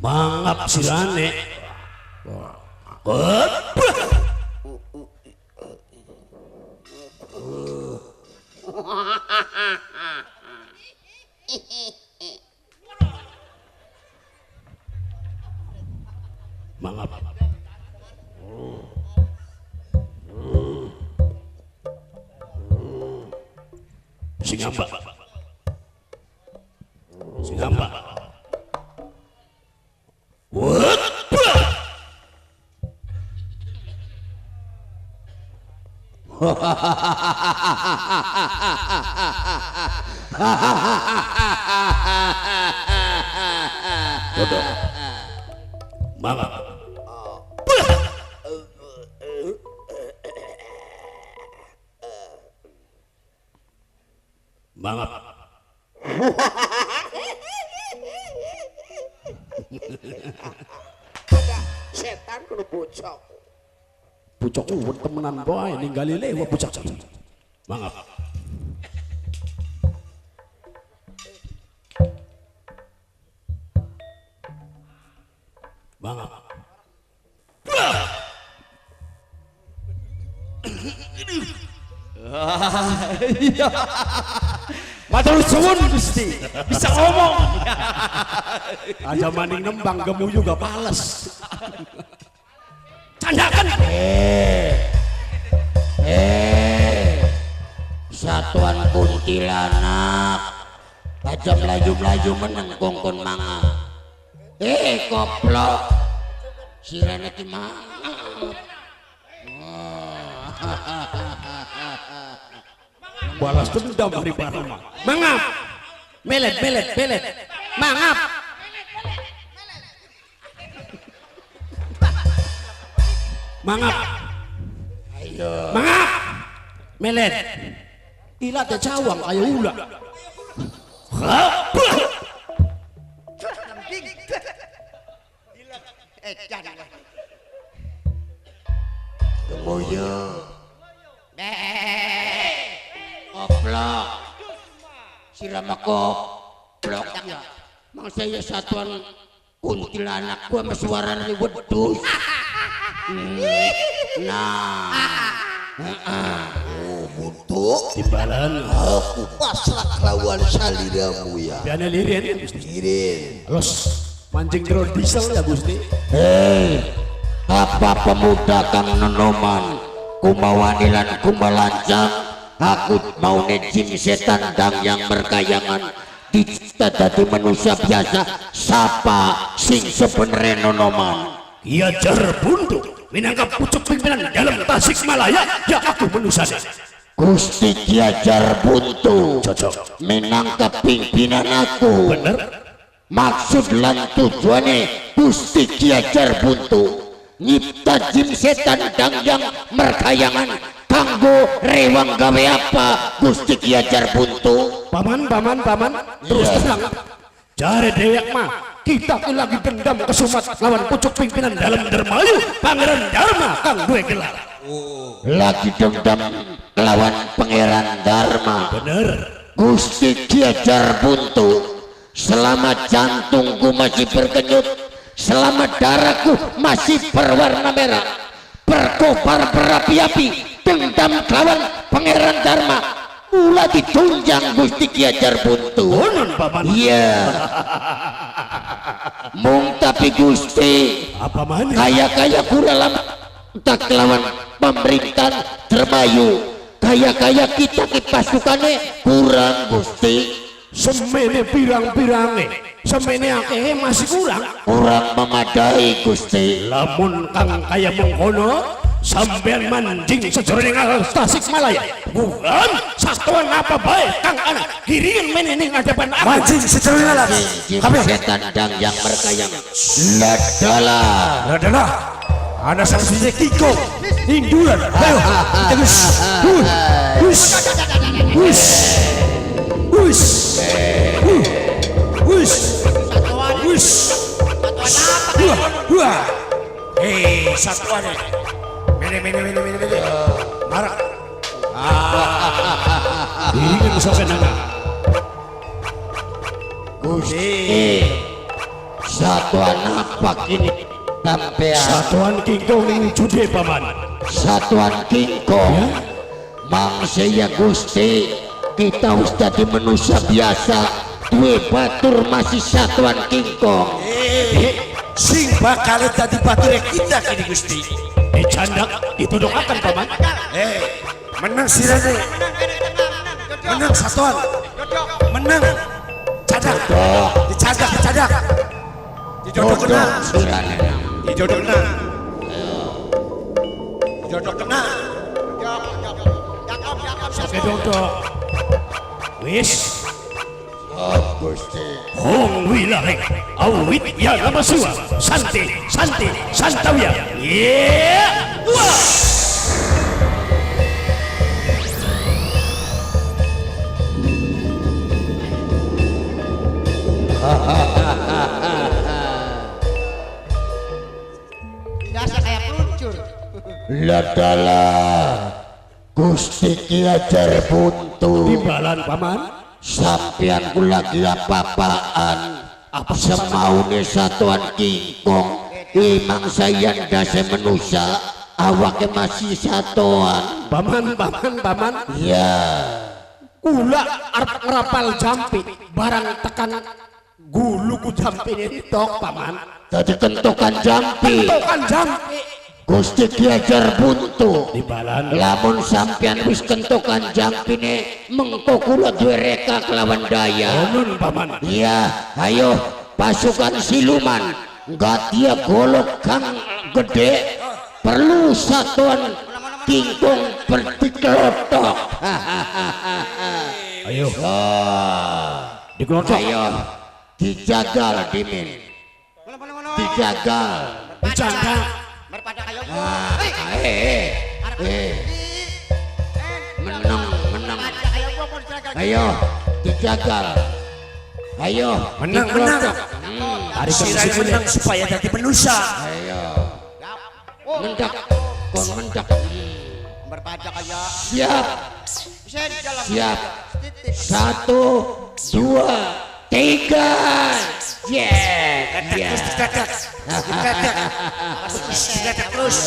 Mangap sirane. Mangap. Singamba. Singamba. Mangap. Mangap. Ada setan kudu bocok. Bocok uwet temenan bae ninggali lewa bocah. Mangap. Mangap. Iya. Matur suwun Gusti, bisa ngomong. Aja maning nembang gemu juga pales. Candakan. Satuan kuntilanak. Aja melayu-melayu meneng kongkon mangap. Koplok. Sirene ki mangap. Balas dendam dari Barma. Mangap. Melet, melet, melet. Mangap. Mangap. Ayo. Mangap. Melet. Ilat cawang ayo ula. Gemoyo. Koplok. Sirama koplok ya. Mangsa ya satuan kuntilanak gua sama suarane wedhus. Nah. Oh, buntuk timbalan aku pasrah kelawan saliramu ya. Biane lirin Gusti. Lirin. Los mancing jero diesel ya Gusti. Hei, apa pemuda kang nenoman kumawani lan kumalancang aku mau nejim setan dang yang berkayangan dicipta dadi manusia biasa sapa sing sebenere nonoman. Ki Hajar Buntu minangka pucuk pimpinan dalam Tasikmalaya ya aku menusane. Gusti Ki Hajar Buntu cocok minangka pimpinan aku. Bener. Maksud lan tujuane Gusti Ki Hajar Buntu nyipta jim setan dang yang merkayangan kanggo rewang gawe apa Gusti Ki Hajar Buntu. Paman, paman, paman terus terang jare dewek mah kita lagi dendam kesumat lawan pucuk pimpinan dalam Dermayu Pangeran Dharma kang duwe gelar. Lagi dendam lawan Pangeran Dharma. Bener. Gusti Ki Hajar Buntu, selama jantungku masih berkenyut, selama darahku masih berwarna merah, berkobar berapi-api, dendam lawan Pangeran Dharma mula ditunjang Gusti Ki Hajar Buntu. Iya. Mung tapi Gusti apa mana? Kaya-kaya kula tak lawan pemerintahan Dermayu. Kaya-kaya kita ki pasukane kurang Gusti. Semene pirang-pirange, semene akehe masih kurang. Kurang memadai Gusti. Lamun kang kaya mengkono sampean manjing sejroning Tasikmalaya. Bukan satuan apa bae kang ana giringan meneh ning hadapan aku. Mancing sejroning alas. Kabeh setan dang yang merkayang. Ladala. Ladala. Ana sang siji Kiko. Induran. Ayo, terus. Hus. Hus. Hus. Hus. Hus. Wah. Hei, satuane. Mene mene mene mene mene. Marak. Giringan Kakang Sokenanga. Gusti satuan apa kini sampean? Satuan Kingkong ning jude paman. Satuan Kingkong ya? Mangsaya Gusti kita wis dadi manusia biasa duwe batur masih satuan Kingkong. Sing bakal dadi bature kita kini Gusti. Dicandak dituduhaken paman. Menang sirane. Menang satuan. Menang. Cadak. Dicadak, dicadak. Dijodok kena. Dijodok kena. Dijodok kena. Oke dodok. Wis. Gusti. Hong wilareng awit ya nama siwa santi santi santawya. Yeah. Wah. Biasa kayak peluncur. Ladalah Gusti Ki Hajar Buntu. Timbalan paman. Sampean ku lagi apa-apaan. Apa semaune satuan Kingkong imang sayan dase menusa awake masih satuan. Paman paman paman. Iya. Kula arep ngrapal jampi barang tekan gulu ku jampi entok paman. Dadi kentokan jampi. Kentokan jampi. Gusti Ki Hajar Buntu. Timbalan. Lamun sampean wis kentokan jampine mengko kula duwe reka kelawan daya. Onon paman. Iya, ayo pasukan siluman gatia golok kang gede perlu satuan Kingkong berdiklotok. Ayo. Diklotok. Ayo dijagal dimin. Dijagal. Dijagal. Menang, menang. Ayo, dijagal. Ayo, menang, menang. Tarik menang supaya jadi manusia. Ayo, mendak, kon mendak. Siap, siap. 1, 2, 3. Yeah, yeah. Terus,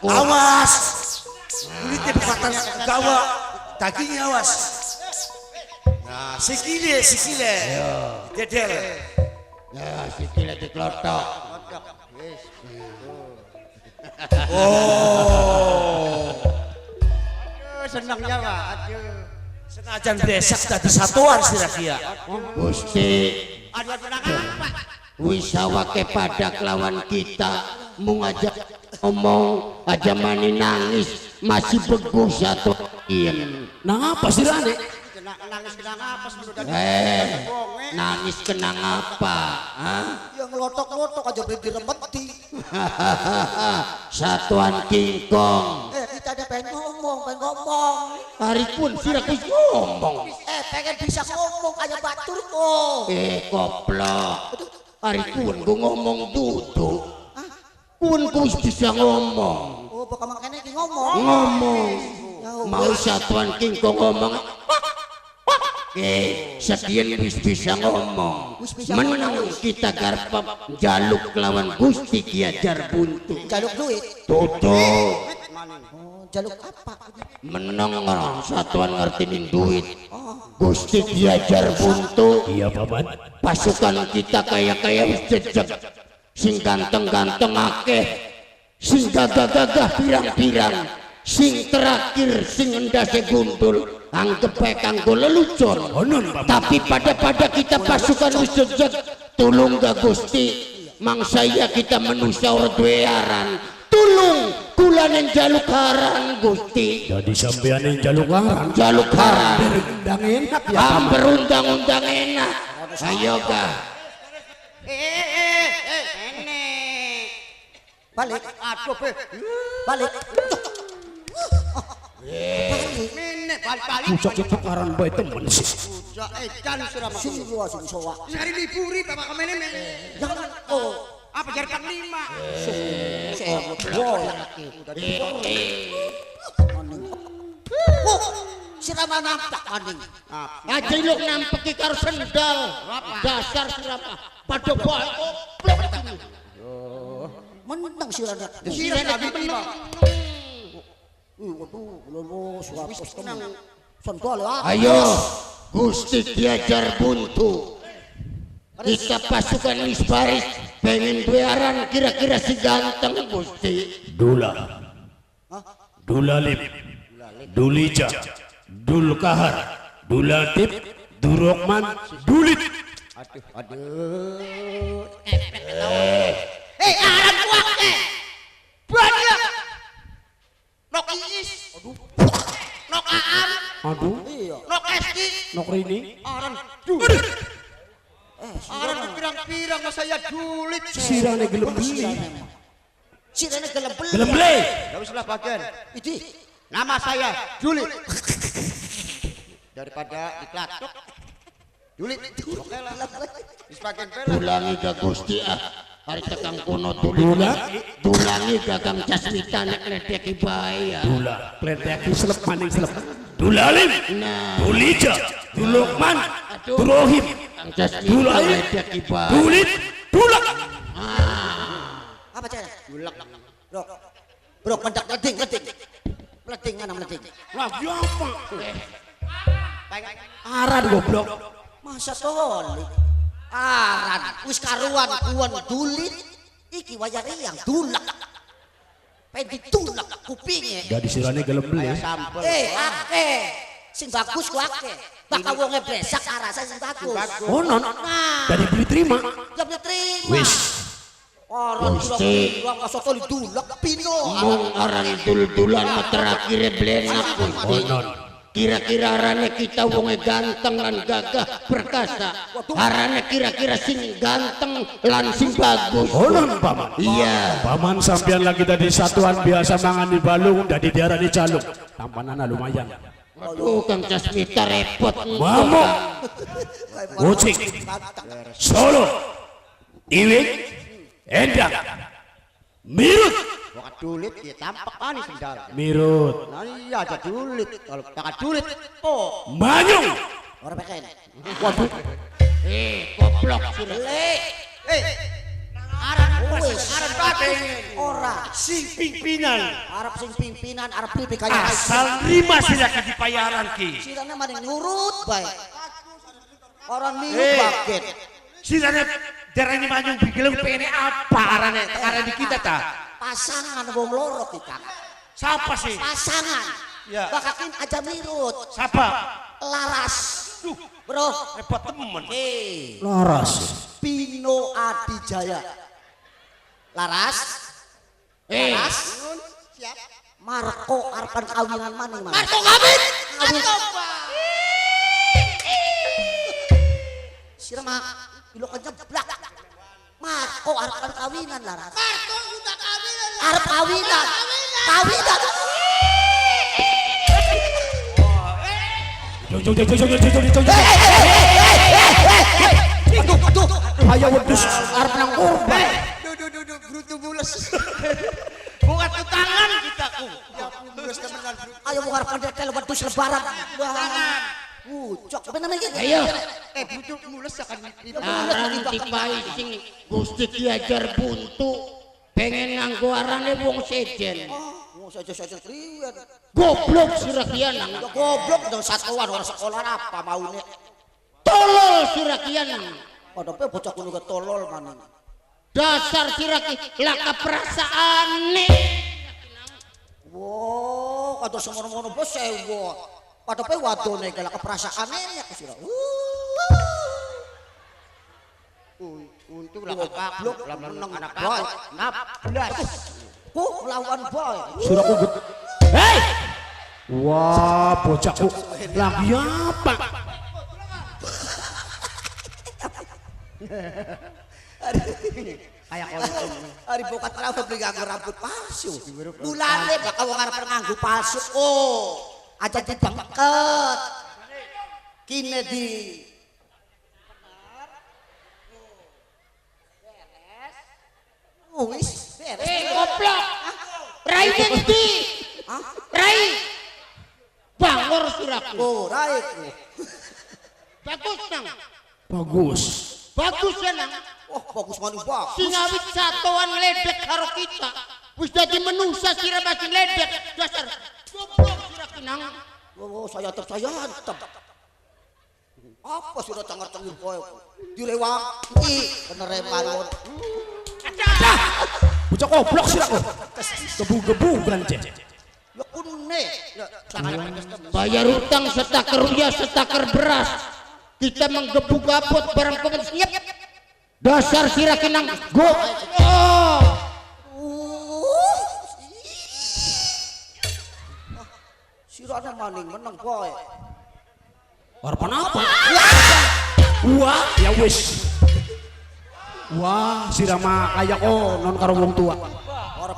awas, kulitnya bukan gawa, dagingnya awas. Nah, sikile, sikile, dedel. Ya, sikile diklotok. Oh, aduh, senangnya pak, aduh. Senajan bresak dadi satuan sirakia. Gusti. Wis awake pada kelawan kita mung aja omong aja mani nangis masih begus satu ien. Nang apa sirane? Nangis kenang apa Nangis kenang apa? Ya ngelotok-lotok aja beli diremeti. Satuan Kingkong. Kita ada pengen ngomong, pengen ngomong. Hari pun sira wis ngomong. Pengen bisa ngomong kayak batur kok. Goblok. Hari pun ku ngomong duduk. Pun ku bisa ngomong. Oh, bukan makanya ki ngomong. Ngomong. Mau satuan Kingkong ngomong. Sekian wis bisa ngomong. Menang kita garap jaluk lawan Gusti Ki Hajar Buntu. Jaluk duit. Tutup. Oh, jaluk apa? Menang satuan ngertinin duit. Gusti Ki Hajar Buntu. Iya paman. Pasukan kita kaya-kaya wis jejeg. Sing ganteng-ganteng akeh. Sing gagah-gagah pirang-pirang. Sing terakhir sing endase gundul. Anggep bae kanggo lelucon. Tapi pada-pada kita pasukan wis jejeg. Tulung ga Gusti, mangsaya kita manusia ora duwe aran. Tulung kula ning jaluk haran Gusti. Jadi sampean ning jaluk haran. Jaluk haran. Berundang enak ya. Berundang-undang enak. Ayo ga. Balik. Aduh, balik. Balik. Pucuk aran bae temen sih. Pucuk edan surah sing sowa. Sing liburi bapak kemene. Jangan oh. Apa jari panglima? Sirama nampak maning. Aja ilok nampeki karo sendal. Dasar sirama. Padha bae goblok. Meneng sirana. Sirane meneng. Ih, waduh, lolo suapos tenang. Sendal ah. Ayo, Gusti Ki Hajar Buntu. Kita pasukan wis baris pengen duwe aran kira-kira si ganteng Gusti. Dula. Dulalip. Dulija. Dulkahar. Dulatip. Durokman. Dulit. Aduh, aduh. Eh, aran kuat eh. Banyak. Nok Iis. Aduh. Nok Aam. Aduh. Iya. Nok Esti. Nok Rini. Aran dulit. Aran pirang-pirang masa ya dulit. Sirane gelem beli. Sirane gelem beli. Gelem beli. Ya wis lah bagian. Idi. Nama saya Dulit. Daripada diklatok. Dulit. Oke lah. Wis bagian bela. Dulangi ga Gusti ah. Hari tekang kono dulit. Dulangi ga Kang Casmita nek ledeki bae ya. Dula. Kleteki selep maning selep. Dulalim. Nah, Dulija. Dulukman. Durohim. Kang Casmita Dulalip. ledeki bae. Dulit. Dulak. Apa cara? Dulak. Bro. Bro, mendak leding, leding. Meleding ana meleding. Lagi apa? Aran goblok. Masa toli. Aran wis karuan kuan dulit iki wayah riang dulak. Pengen ditulak kupinge. Dadi sirane gelem beli. Sambel. Eh, akeh. Sing bagus ku akeh. Bakal wonge bresak arasa sing bagus. Oh non. Nah, Dadi beli terima. ya beli terima. Wis. Aran Gusti. dulak soto dulak pino. Mung aran dul-dulan terakhir blenak Gusti. Oh non. Kira-kira arane kita wonge ganteng lan gagah perkasa. Arane kira-kira sing ganteng lan sing bagus. Oh non paman. Iya. Paman sampean lagi tadi satuan biasa mangan di balung dadi diarani calung. Tampanana lumayan. Aduh Kang Casmita repot. Mamuk. Kucing. Solo. Iwing. Endang. Mirut. Bukan dulit ya tampak ani sendal. Mirut. Nah iya aja dulit. Kalau tak dulit, oh. Manyung. Ora pengen. Waduh. Eh, goblok sira. Lek. Eh, aran Wis. aran batin. Ora. Sing pimpinan Arep sing pimpinan arep pipi kaya asal nerima sila ki dipayaran ki. Sirane maning nurut bae. Orang mirut Eh. baget. Silane darani manyung bigelung pengene apa arane arane kita ta? Pasangan wong loro ki Kang. Siapa sih? Pasangan. Ya. Bakakin aja mirut. Siapa? Laras. Duh, Bro. repot temen. Eh. Laras. Pino Adijaya. Laras. Eh, Laras. Marco arepan kawinan maning Mas. Marco kawin. Kawin. Sira mah ilok nyeblak. Marco arepan kawinan Laras. Marco udah kawin. Arep kawinan. Kawinan. Jong jong jong jong jong jong jong. Aduh, aduh. Ayo wedhus arep nang kurban. Duh, duh, duh, duh, brutu bules. Bukan tangan kita ku. Ya, bules temenan. Ayo wong arep ndetel wedhus lebaran. Wah. Ucok bener iki. Ayo. Eh, brutu mules akan Aran tipai sing Gusti Ki Hajar Buntu pengen nganggo arane wong sejen. Wong saja-saja priwen. Goblok sira kianang. Ya goblok dong satuan ora sekolah apa maune. Tolol sira kianang. Padha bocah kuno ke tolol maning. Dasar sira ki laka perasaane. Wah, kados semono-mono bos sewo. Padha pe wadone galak keperasaane ya sira. Untung lah Goblok goblok meneng anak bae. Nablas. Ku lawan bae. Suraku Hei. Wah, bocahku lagi apa? Kayak kontong. Ari bokat kenapa beli nganggo rambut palsu? Mulane bakal wong arep nganggo palsu. Oh, aja dibengket. Kine di wis beres. Eh, goblok. Rai endi? Hah? Rai. Bangor siraku. Ora iku. Bagus nang. Bagus. Bagus ya nang. Oh, bagus maning bagus. Sing awit satoan ledek karo kita. Wis dadi menusa sira masih ledek. Dasar goblok siraku nang. Oh, saya tersayantem. Apa sira cengar-cengir kowe? Direwangi kenere mawon. Dah. Bocah goblok siraku. Gebu-gebu cek. Ya kune. Bayar utang setaker uyah setaker beras. Kita menggebu-gabut barang pengen nyep. Dasar sira kinang go. Oh. Sirane maning meneng kowe. Arep apa? Wah, ya wis. Wah, sirama kaya konon karo wong tua.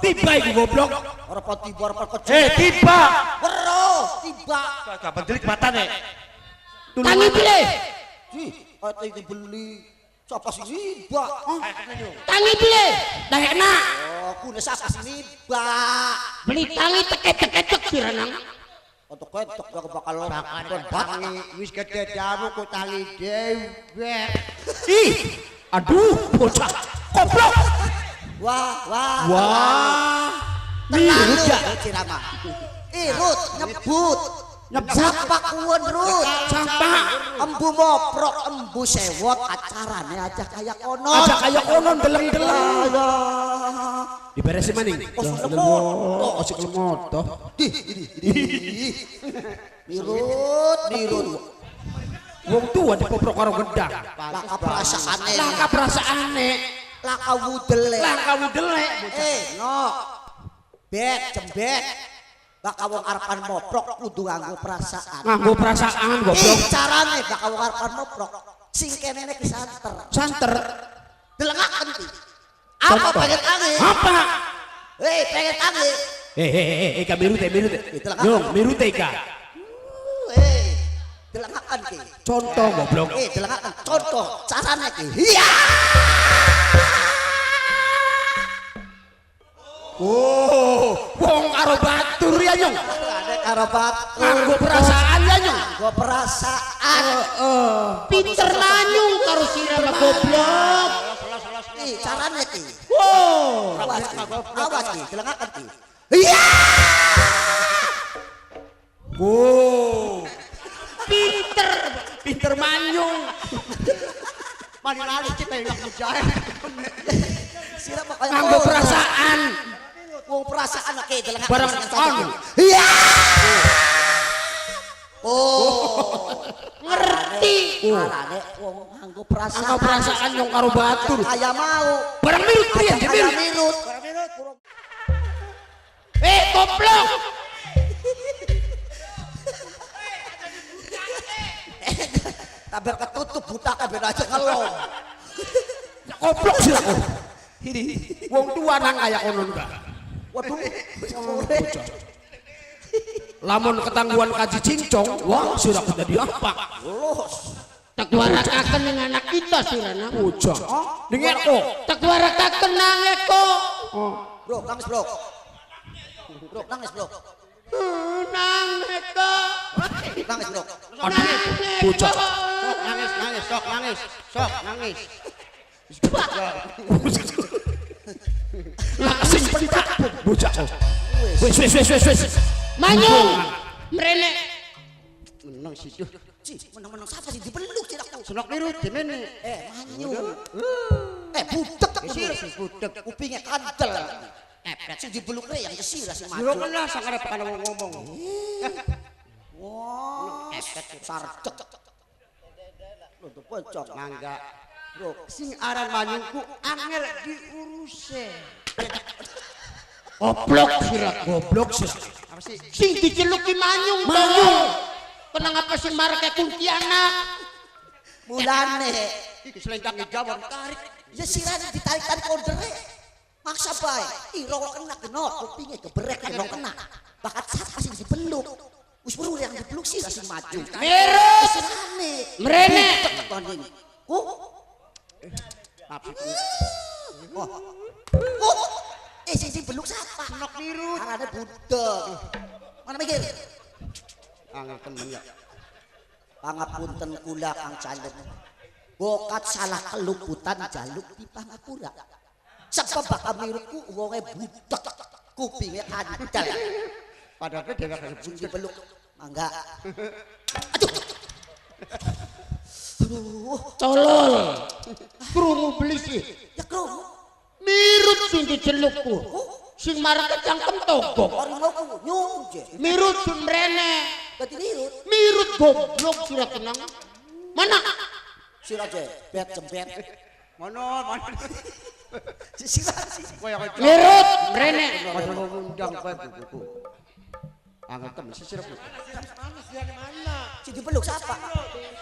Tiba iku goblok. Arep tiba arep kecil. Eh, tiba. Weruh, tiba. Gak pendelik matane. Tangi beli. Di, kaya iki beli. Sapa sing tiba? Tangi beli. Dah enak. Oh, kune sapa sing tiba? Beli tangi teket-teket siranang. Untuk ketok gak bakal tangi wis gede jamu ku tangi dewek. Ih, aduh, bocah goblok. Wah, wah. Wah. Mirut ya cirama. Irut nyebut. Sapa kuwon rut. Sapa. Embu moprok, embu sewot acarane aja kaya konon. Aja kaya konon deleng-deleng. Diberesi maning. Oh, osik lemot toh. Mirut, mirut. Wong tua dipoprok karo gedang. Laka perasaane. Laka perasaane. Laka wudele. Laka wudele. Eh, no. Bet, jembet. Bakal wong arepan moprok kudu nganggo perasaan. Nganggo perasaan goblok. Carane bakal wong arepan moprok sing kenene ki santer. Santer. Delengaken ki. Apa pengen tangi? Apa? Hei, pengen tangi. Eh, ka mirute, mirute. Nyong, mirute ka. Eh, delengaken ki. Contoh goblok. Eh, delengaken contoh carane ki. Iya. Oh, wong karo batur ya nyong. Karo batur. Nganggo perasaan ya nyong. Nganggo perasaan. Pinter manyung karo sira goblok. Iki carane iki. Wow. Awas ki. Awas ki, delengaken ki. Iya. Oh. Pinter, pinter manyung. Mari lali kita ilak mujahe. Sira kok kaya nganggo perasaan. Wong perasaan oke delengaken. Barang on. Iya. Oh. Ngerti. Arane wong nganggo perasaan. Nganggo perasaan nyong karo batur. Kaya mau. Barang mirut piye? Mirut. Mirut. Eh, goblok. Tabar ketutup buta kabeh aja ngelom. Goblok siraku. Wong tua nang kaya konon ka. Waduh, lamun ketangguhan kaji cincong, wah siraku dadi apa? Los. Tekwarakaken ning anak kita sirana. Bocah. Ning eko. Tekwarakaken nang eko. Bro, nangis, Bro. Bro, nangis, Bro. Nang eko. Nangis, Bro. Aduh, bocah. Sok nangis, nangis, sok nangis, sok nangis. Langsung pentak bocah. Wis wis wis wis wis. Manyung. Mrene. Menang situ. Menang-menang sapa sih dipeluk siraku. Senok niru demene. Eh, manyung. Eh, budek sira sing budek. Kupinge kandel. Sing dipeluk yang sira sing maju. Yo kena sakarep kana wong ngomong. Wah, sarcek. Lho pocok mangga. Bro, sing aran manyungku angel diuruse. Goblok sira, goblok sira. Apa sih? Sing diceluki manyung, manyung. Kenang apa sing marake kuntianak? Mulane iki selendang jawon tarik. Ya sirane ditarik-tarik kondere. Maksa bae. Ira kena kena kupinge gebrek kena kena. Bakat sapa sing dipeluk? Wis weruh yang dipeluk sira sing maju. Mirut. Sirane. Mrene. Ku. Wah. Oh. Eh sing dipeluk sapa? Senok nirut. Arane budek. Mana mikir? Angel temen ya. Pangapunten kula Kang Calem. Bokat salah keluputan jaluk di pangapura. Sebab bakal mirutku wonge butek, kupinge kandel. Padahal dhewek sing dipeluk. Mangga. Aduh. Aduh, Tolol. Krungu beli sih. Ya krungu. Mirut sing dicelukku. Sing marake cangkem togok. Ora ngoku nyung je. Mirut sun mrene. Berarti mirut. Mirut goblok sira tenang. Mana? Sira je, bet jembet. Ngono, ngono. Sira sih. Mirut mrene. Ngono ngundang kowe bukuku. Angel temen sisir ku. Sing dipeluk siapa?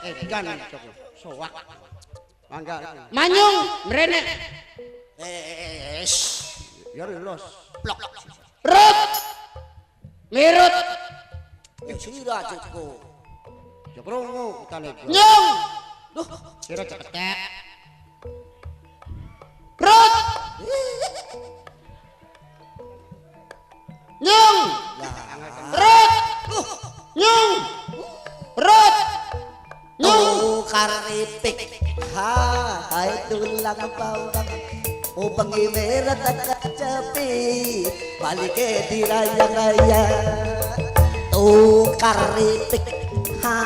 Edan cok. Sowak. Mangga. Manyung mrene. Es. Ya los. Plok. Rut. Mirut. Sira jeko. Ya krungu utane. Nyung. Duh, sira ceketek. Rut. Nyung. Rut. Nyung. Rut. Nyung. Karipik. Ha, hai tulang bawang. Upang imerat kacapi balik di raya-raya. Tukar keripik. Ha,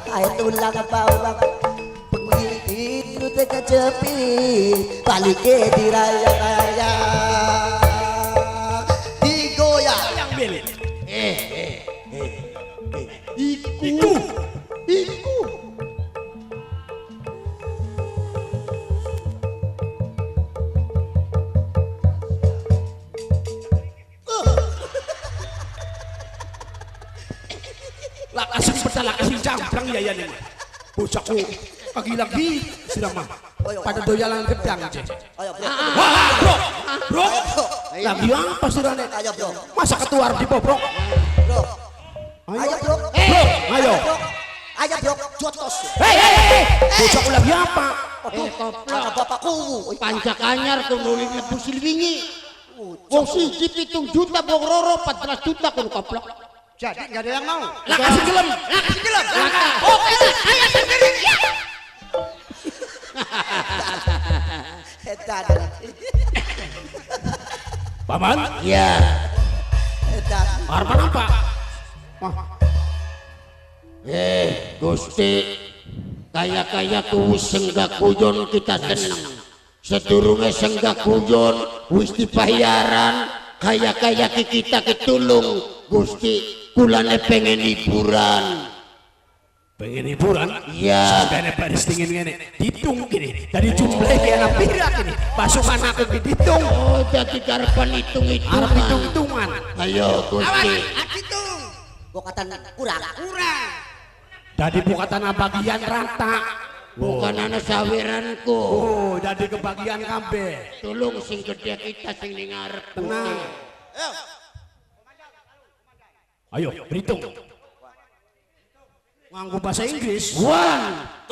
hai tulang bawang. Pengiru kacapi balik di raya-raya. Digoyang. Iku. Iku. Lakasing pedal lakasing jangbrang ya ya nih. Bocahku pagi-lagi sira mah. Pada doyalan gedang aja. Ayo, bro. Wah, bro. Bro. Lagi apa sirane? Ayo, bro. Masa ketuar dibobrok? Bro. Ayo, bro. Bro, ayo. Ayo, bro. Jotos. Hei, hei, hei. Bocahku lagi apa? Aduh, koplok. Bapakku. Pancak anyar kunuli mlebu silwingi. Wong siji 7 juta, wong loro 14 juta kun koplok. Jadi nggak ada yang mau. Lah kasih gelem. Lah kasih gelem. Oke, ayo sendiri. Edan. Paman? Iya. Edan. Arep apa? Gusti, kaya-kaya kuwi senggak guyon kita seneng. Sedurunge senggak guyon wis dibayaran, kaya-kaya kita ketulung Gusti. Kulane pengen hiburan. Pengen hiburan? Iya. Sampeyan baris dingin ngene, ditung gini. Dari jumlahe ki ana pira gini. Pasukan aku ki ditung. Oh, dadi karepan hitung-hitungan. Arep hitung-hitungan. Ayo Gusti. Hitung. Bokatan kurang. Kurang. Dadi bokatan bagian rata. Bukan ana sawiranku. Oh, dadi kebagian kabeh. Tolong sing gedhe kita sing ning ngarep. Tenang. Ayo, berhitung. Nganggo bahasa Inggris. 1 2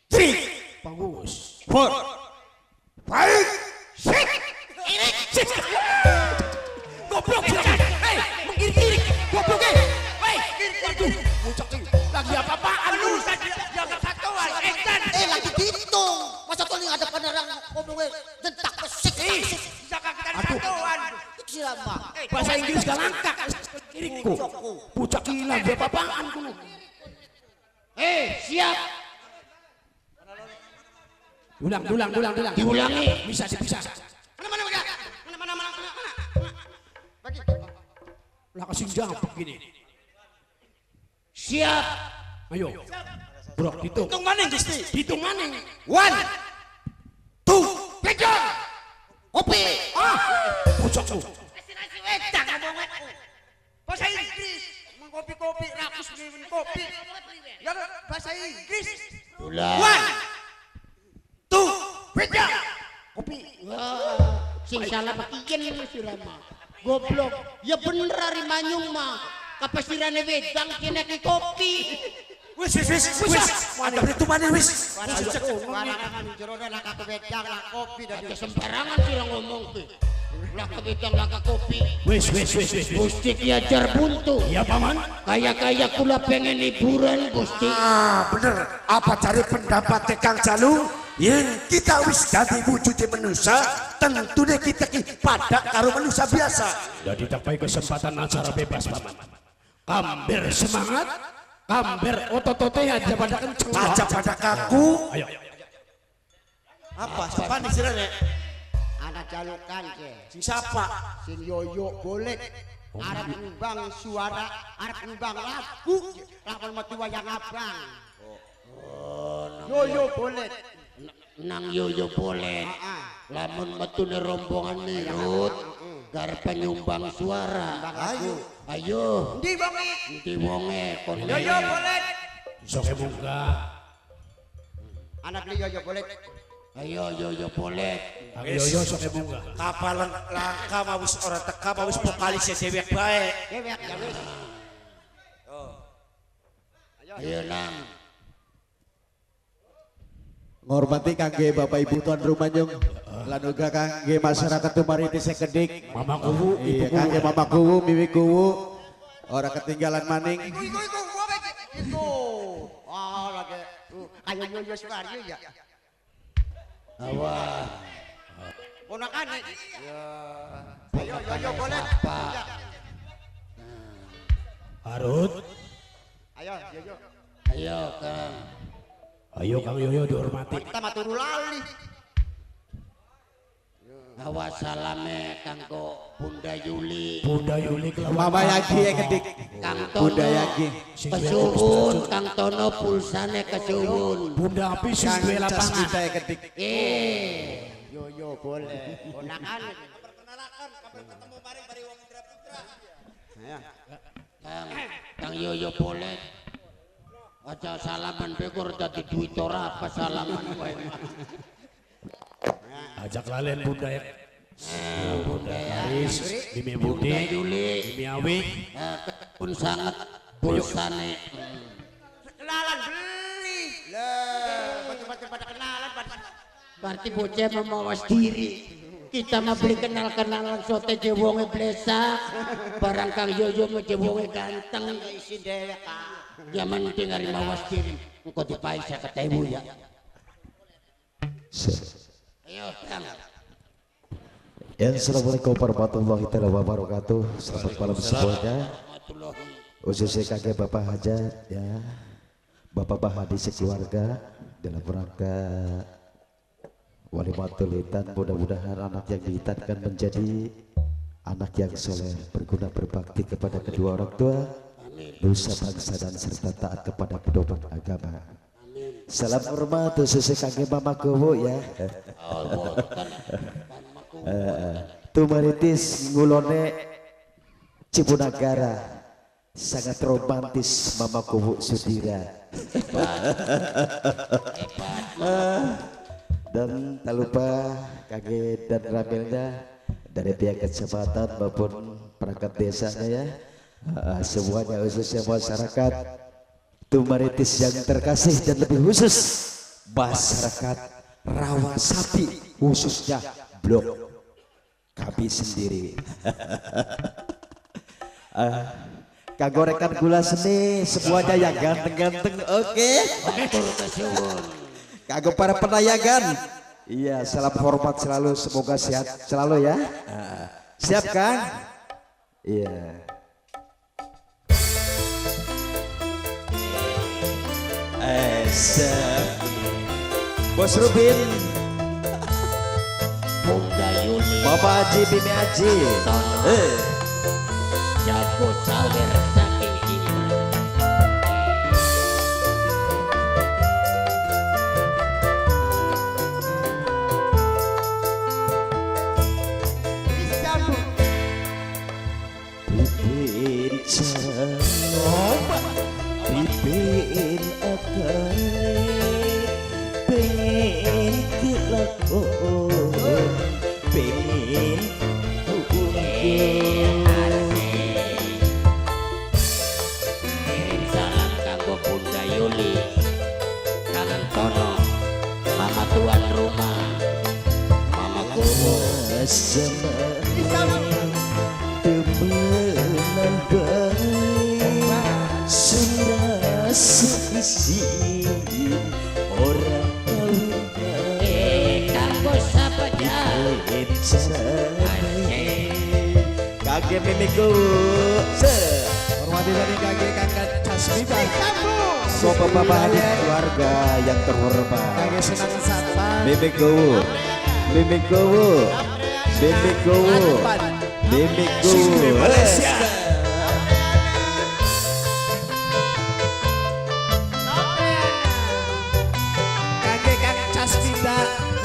3. Bagus. 4 5 6 6. Goblok. Hei, mengkiri-kiri. Goblok eh. Hei, waduh, bocah iki lagi apa-apaan lu? Satuan. Lagi dihitung. Masa tuh ada penerang ngomongnya dentak pesik. Satuan. Bahasa Inggris gak langka. Kiriku. Bocah iki lagi apa-apaan kuno. Siap. Ulang. Diulangi. Bisa. Mana. Bagi. Lah kasih jawab begini. Siap. Ayo. Bro, hitung. Hitung maning Gusti. Hitung maning. 1 2 3. Kopi. Ah, bocahku. Bahasa Inggris. Mengkopi-kopi rakus minum kopi. Ya bahasa Inggris. 1 2 3. Kopi. Wah, sing salah pakiyen sira mah. Goblok. Ya bener ari manyung mah. Kapasirane wedang kene ki kopi. Wis. Ada perhitungannya wis. Jero lak aku wedang lak kopi Aja sembarangan sira ngomong ki. Laka wedang laka kopi. Wis wis wis wis. Gusti Ki Hajar Buntu. Iya paman. Kaya-kaya kula pengen hiburan Gusti. Ah bener. Apa cari pendapat Kang Jalu? Yen kita wis dadi wujude manusia, tentunya kita ki pada karo manusia biasa. Jadi tapai kesempatan acara bebas paman. Kamber semangat, kamber otot-otote aja pada kenceng. Aja pada kaku. Ayo. Apa? Siapa nih sirene? Anak jalukan ke. Sing siapa? Sing yoyo boleh. Arep nyumbang suara, arep nyumbang lagu, lakon metu wayang abang. Yoyo boleh. Nang yoyo boleh. Lamun metune rombongan mirut, garep nyumbang suara. Ayo. Ayo. Endi wonge? Endi wonge kon. Yoyo boleh. Soke munggah. Anak li yoyo boleh. Ayo yoyo boleh. Ayo yoyo soke munggah. Kapal langka mau wis ora teka, mau wis vokalis dewek bae. Dewek ya wis. Ayo nang. Ngormati kangge Bapak Ibu tuan rumah nyung, lan uga kangge masyarakat Tumariti sekedik. Mama kuwu, iya kangge Mama kuwu, Mimi kuwu, ora ketinggalan maning. Iku iku iku iku. Oh lagi ayo yoyo suwaryo ya. Awah. Ponakane. Ya. Ayo yoyo boleh. Harut. Ayo yoyo. Ayo Kang. Ayo Kang Yoyo dihormati. Kita maturu lali. Awas salame kanggo Bunda Yuli. Bunda Yuli kelawan Mama Yagi ya kedik. Kang Tono. Bunda Yagi. Kesuwun Kang Tono pulsane kesuwun. Bunda Api sing duwe lapangan. Kita ya kedik. Yoyo boleh. Ponakane. Perkenalkan kapan ketemu maring bari wong Indra Putra. Kang Kang Yoyo boleh. Aja salaman bekur dadi duit ora apa salaman kowe. Ajak lalen Bunda ya. Bunda Karis, Mimi Budi, Mimi Awi. Pun sangat pulsane. Kenalan beli. Lah, macam-macam pada kenalan berarti bocah memawas diri. Kita mah beli kenal-kenalan sote je wonge blesak. Barang Kang Yoyo mah je wonge ganteng. Isin dewek ah. Ya penting hari mawas diri. Engko dipai 50.000 ya. Ayo Kang. Ya, assalamualaikum warahmatullahi wabarakatuh. Selamat malam semuanya. Khususnya kakek Bapak Hajat ya, Bapak Bahadi sekeluarga dalam rangka walimatul hitan. Mudah-mudahan anak yang dihitankan menjadi anak yang soleh, berguna, berbakti kepada kedua orang tua, nusa bangsa dan serta taat kepada pedoman agama. Salam hormat khususnya kakek Mama Gowo ya. Tumaritis ngulone Cipunagara sangat romantis Mama Kuwu Sudira. Dan tak lupa kakek dan ramilnya dari pihak kecamatan maupun perangkat desanya ya, semuanya khususnya masyarakat Tumaritis yang terkasih dan lebih khusus masyarakat Rawasapi khususnya blok kami sendiri. Kanggo rekan gula seni semuanya yang ganteng-ganteng, oke. Kanggo para penayangan, iya salam hormat selalu, semoga sehat selalu ya. Siap kan? Iya. Bos Rubin, Bunda Yuli, Bapak Haji Bimi Haji, Jago sawer saking iman. Pipin coba, pipin akale, pengen kelakon, pengen Kirim salam kanggo Bunda Yuli, Kang Tono, Mama tuan rumah, Mama Kuwu. Zaman rasa isin ora kawin. Kanggo sapa ja? Kage mimiku se. Hormati tadi kage Kakak Casmita. Bapak bapak hadir keluarga yang terhormat. Kage senang satpam. Mimiku, mimiku, mimiku, mimiku. Malaysia. Kage Kang Casmita.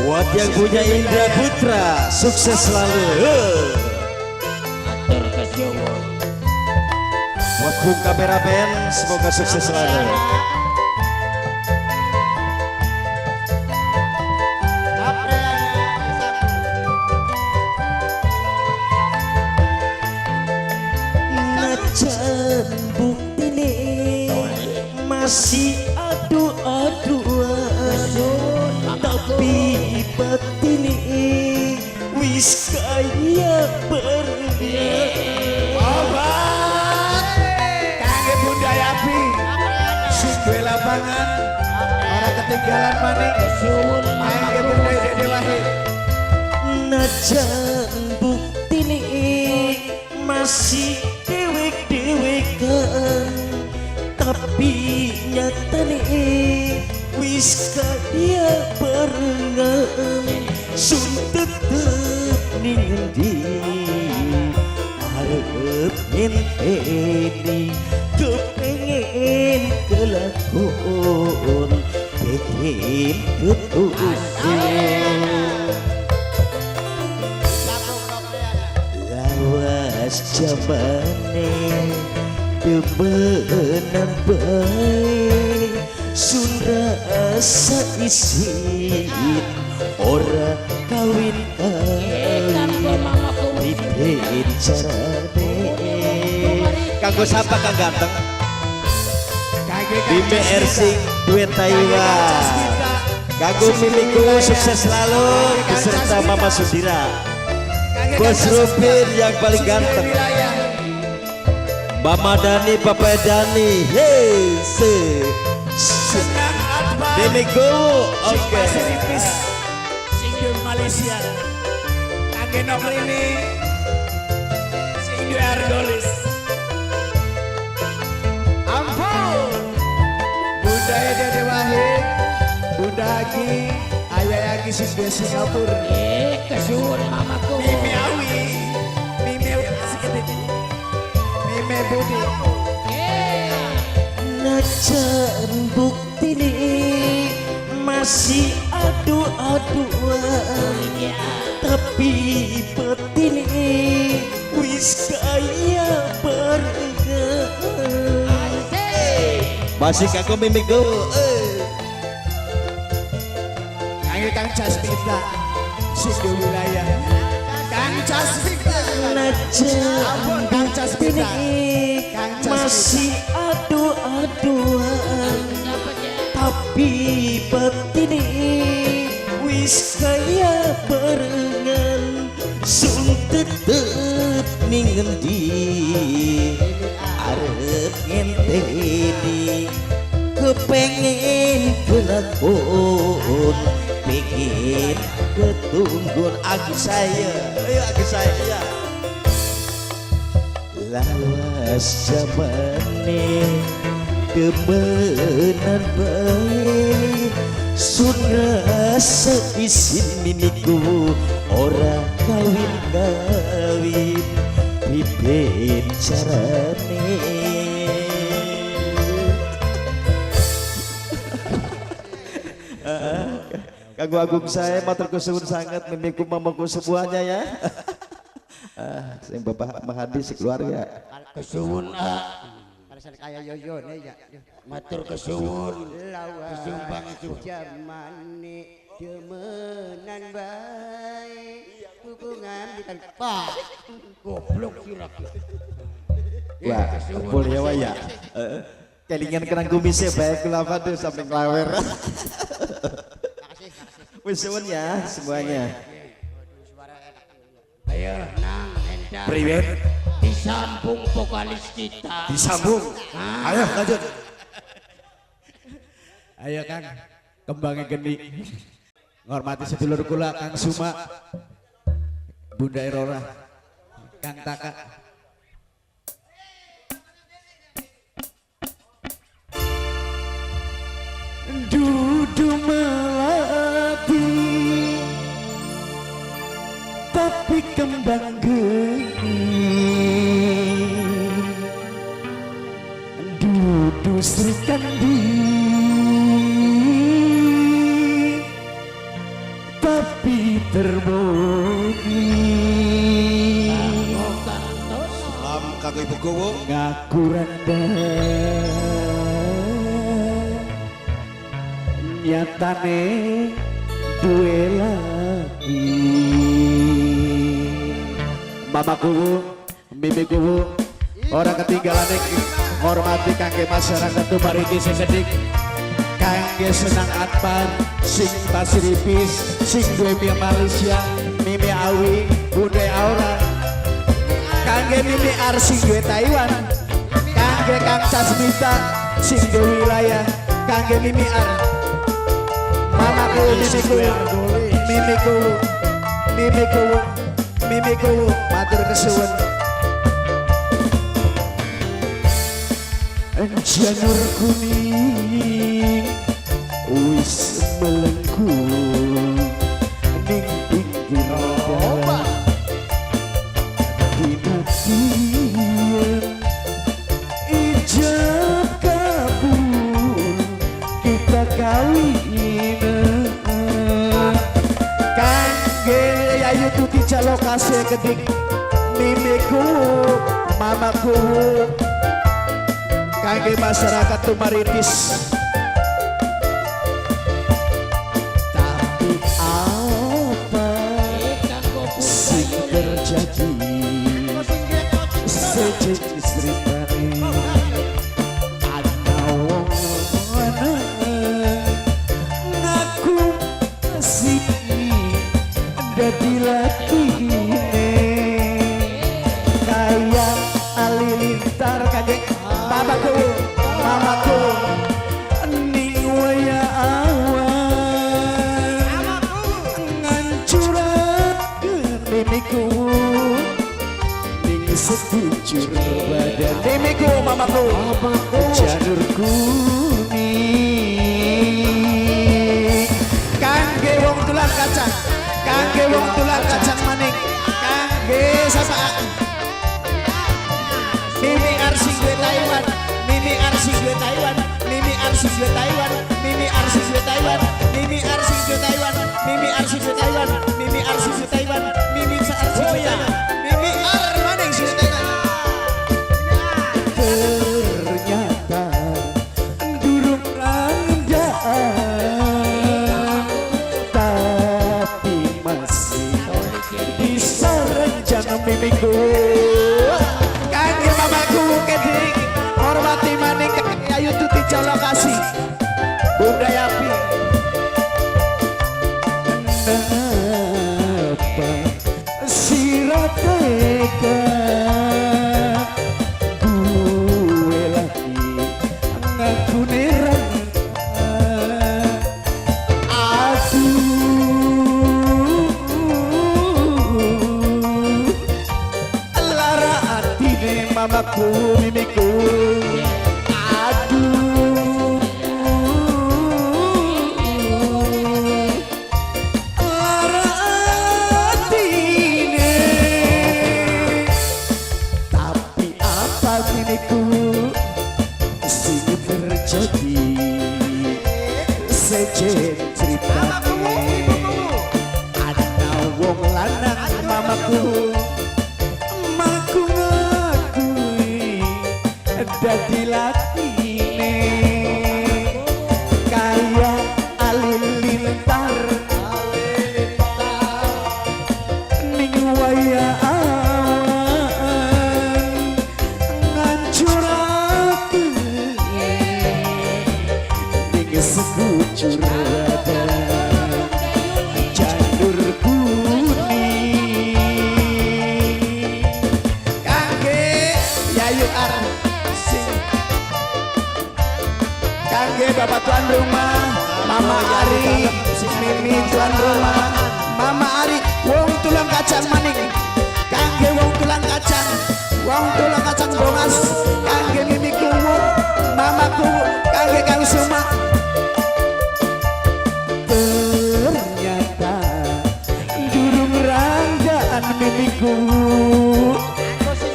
Buat yang punya Indra Putra, sukses selalu. Atur kesuwun. Buat Bung Kameramen, semoga sukses selalu. Najan buktine masih adu-aduan, tapi batine wis kaya barengan. Obat. Kage Bunda Yapi. Sing duwe lapangan. Ora ketinggalan maning. Kesuwun. Kage Bunda Dede Wahid. Najan buktine masih dewek-dewekan, tapi nyatane wis kaya barengan. Sun tetep ning endi arep ngenteni, kepengen kelakon pengen ketunggu. Lawas jamane demenan bae, sun rasa isin ora kawin Kanggo kawin. mamaku. Priben carane? Kanggo sapa kang ganteng? Kage Kang Bime Casmita. Ersing duet Taiwan. Kanggo Mimiku sukses selalu beserta Mama Sudira. Kage Bos Kang Rupin yang paling Sing duwe ganteng. wilayah. Mama Dani, Papa Dani, hey, se, Senang Advan. Mimiku, Sing oke. Pasir Ipis. Sing di Malaysia. Kage Nokrini. Sing di Argolis. Ampun. Bunda Dede Wahid, Bunda Hagi, Ayah Hagi sing duwe Singapura. Kesuwun mamaku. Mimi Awi. Mimi Awi. Mime Budi. Najan buktine masih adu-aduan, tapi batine wis kaya barengan. Masih kanggo Mimiku. Kangge Kang Casmita sing duwe wilayah. Kang Casmita. Najan Ampun Kang Casmita. buktine Kang Casmita. masih adu-aduan, tapi batine wis kaya barengan. Sun tetep ning ngendi arep ngenteni, kepengen kelakon pengen ketunggun. Aku saya, ayo aku saya. Lawas zamane demenan bae, sun rasa isin mimiku ora kawin kawin. Priben carane? Kanggo agung saya matur kesuwun sangat mimiku mamaku semuanya ya. Ah, sing Bapak Mahadi sekeluarga. Kesuwun ah. Alasan kaya yoyo nih ya. Matur kesuwun. Lawas Kesumbang itu. jamane demenan bae. Hubungan di Pak. Goblok sira. Wah, boleh ya Wak ya. Heeh. Kelingan kerang kumisnya bae kula tuh sampai nglawer. Makasih, makasih. Wis suwun ya semuanya. Ayo nang endang. Priwen Disambung vokalis kita. disambung. Ayo lanjut. Ayo Kang, kembangnya geni. Ngormati sedulur kula Kang Suma, Bunda Erora, Kang Taka. Dudu melati tapi kembang geni, dudu Sri Kandi tapi terboni. Salam kanggo Ibu Gowo. Ngaku randa nyatane duwe laki. Mama Kuwu, Mimi Kuwu, orang ketinggalan hormati kangge masyarakat Tumariti sing sedik, kangge Senang Atman, sing Pasiripis, sing duwe Mimi Malaysia, Mimi Awi, Bunda Aura, kangge Mimi Ar sing duwe Taiwan, kangge Kang Sasmita sing duwe wilayah, kangge Mimi Ar, Mama Kuwu, Mimi Kuwu, Mimi Kuwu, Mimi Kuwu, Mimi Kuwu, matur kesuwun. Janur kuning wis melengkung ning pinggir dalan, dinatien ijab kabul kita kawin. Kangge Yayu Tuti Jalokase kedik, Mimiku, Mamaku, kangge masyarakat Tumaritis. Tapi apa sing terjadi sejenis ceritane ana wong lanang ngaku masih dadi lakine kaya alilintar. Kangge mamaku, mamaku, ning waya awan ngancuraken mimiku ning sekujur badan. Mimiku, mamaku, janur kuning. Kangge wong tulang kacang, kangge wong tulang kacang maning, kangge sapa Mimi Arsing gue Taiwan, Mimi Arsing gue Taiwan, Mimi Arsing gue Taiwan, Mimi Arsing gue Taiwan, Mimi Arsing gue Taiwan, Mimi Arsing gue Taiwan, Mimi Arsing gue Taiwan, Mimi Arsing gue Taiwan, Mimi Ar maning sing Taiwan. Ternyata durung randaan tapi masih bisa rencana mimiku. Kangge mamaku kedik, hormati maning Ayu Tuti Jalokasi, Bunda Yapi. Kenapa sira tega gue lagi ngaku nerang? Aduh, lara atine mamaku, mimiku. Aduh, lara atine. Tapi apa mimiku sing terjadi sejen ceritane ana wong lanang mamaku maku ngakui dadi lakine kaya alilintar ning waya awan ngancuraken ning sekujur badan janur kuning. Kangge Yayu Ar sing Kangge bapak tuan rumah, Mama Ari, Mimi tuan rumah, Mama Ari, wong tulang kacang maning. Kangge wong tulang kacang, wong tulang kacang bongas. Kangge Mimi kuwu, Mama kuwu, kangge Kang Suma. Ternyata durung ranggaan Mimi kuwu,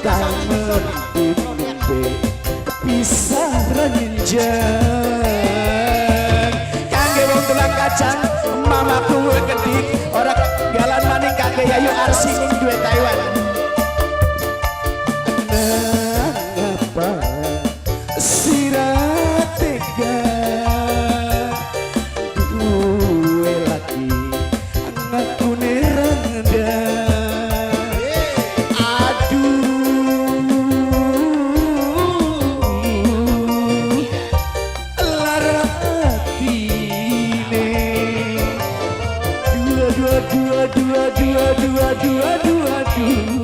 kangen dimimpi bisa renjang. Kangge wong tulang kacang, Mama kuwu kedik, ora ketinggalan maning kangge Yayu Arsi ning duwe Taiwan. Nangapa sira tega duwe laki ngakune rendah. Aduh, lara atine. Dua dua dua dua dua dua dua dua dua.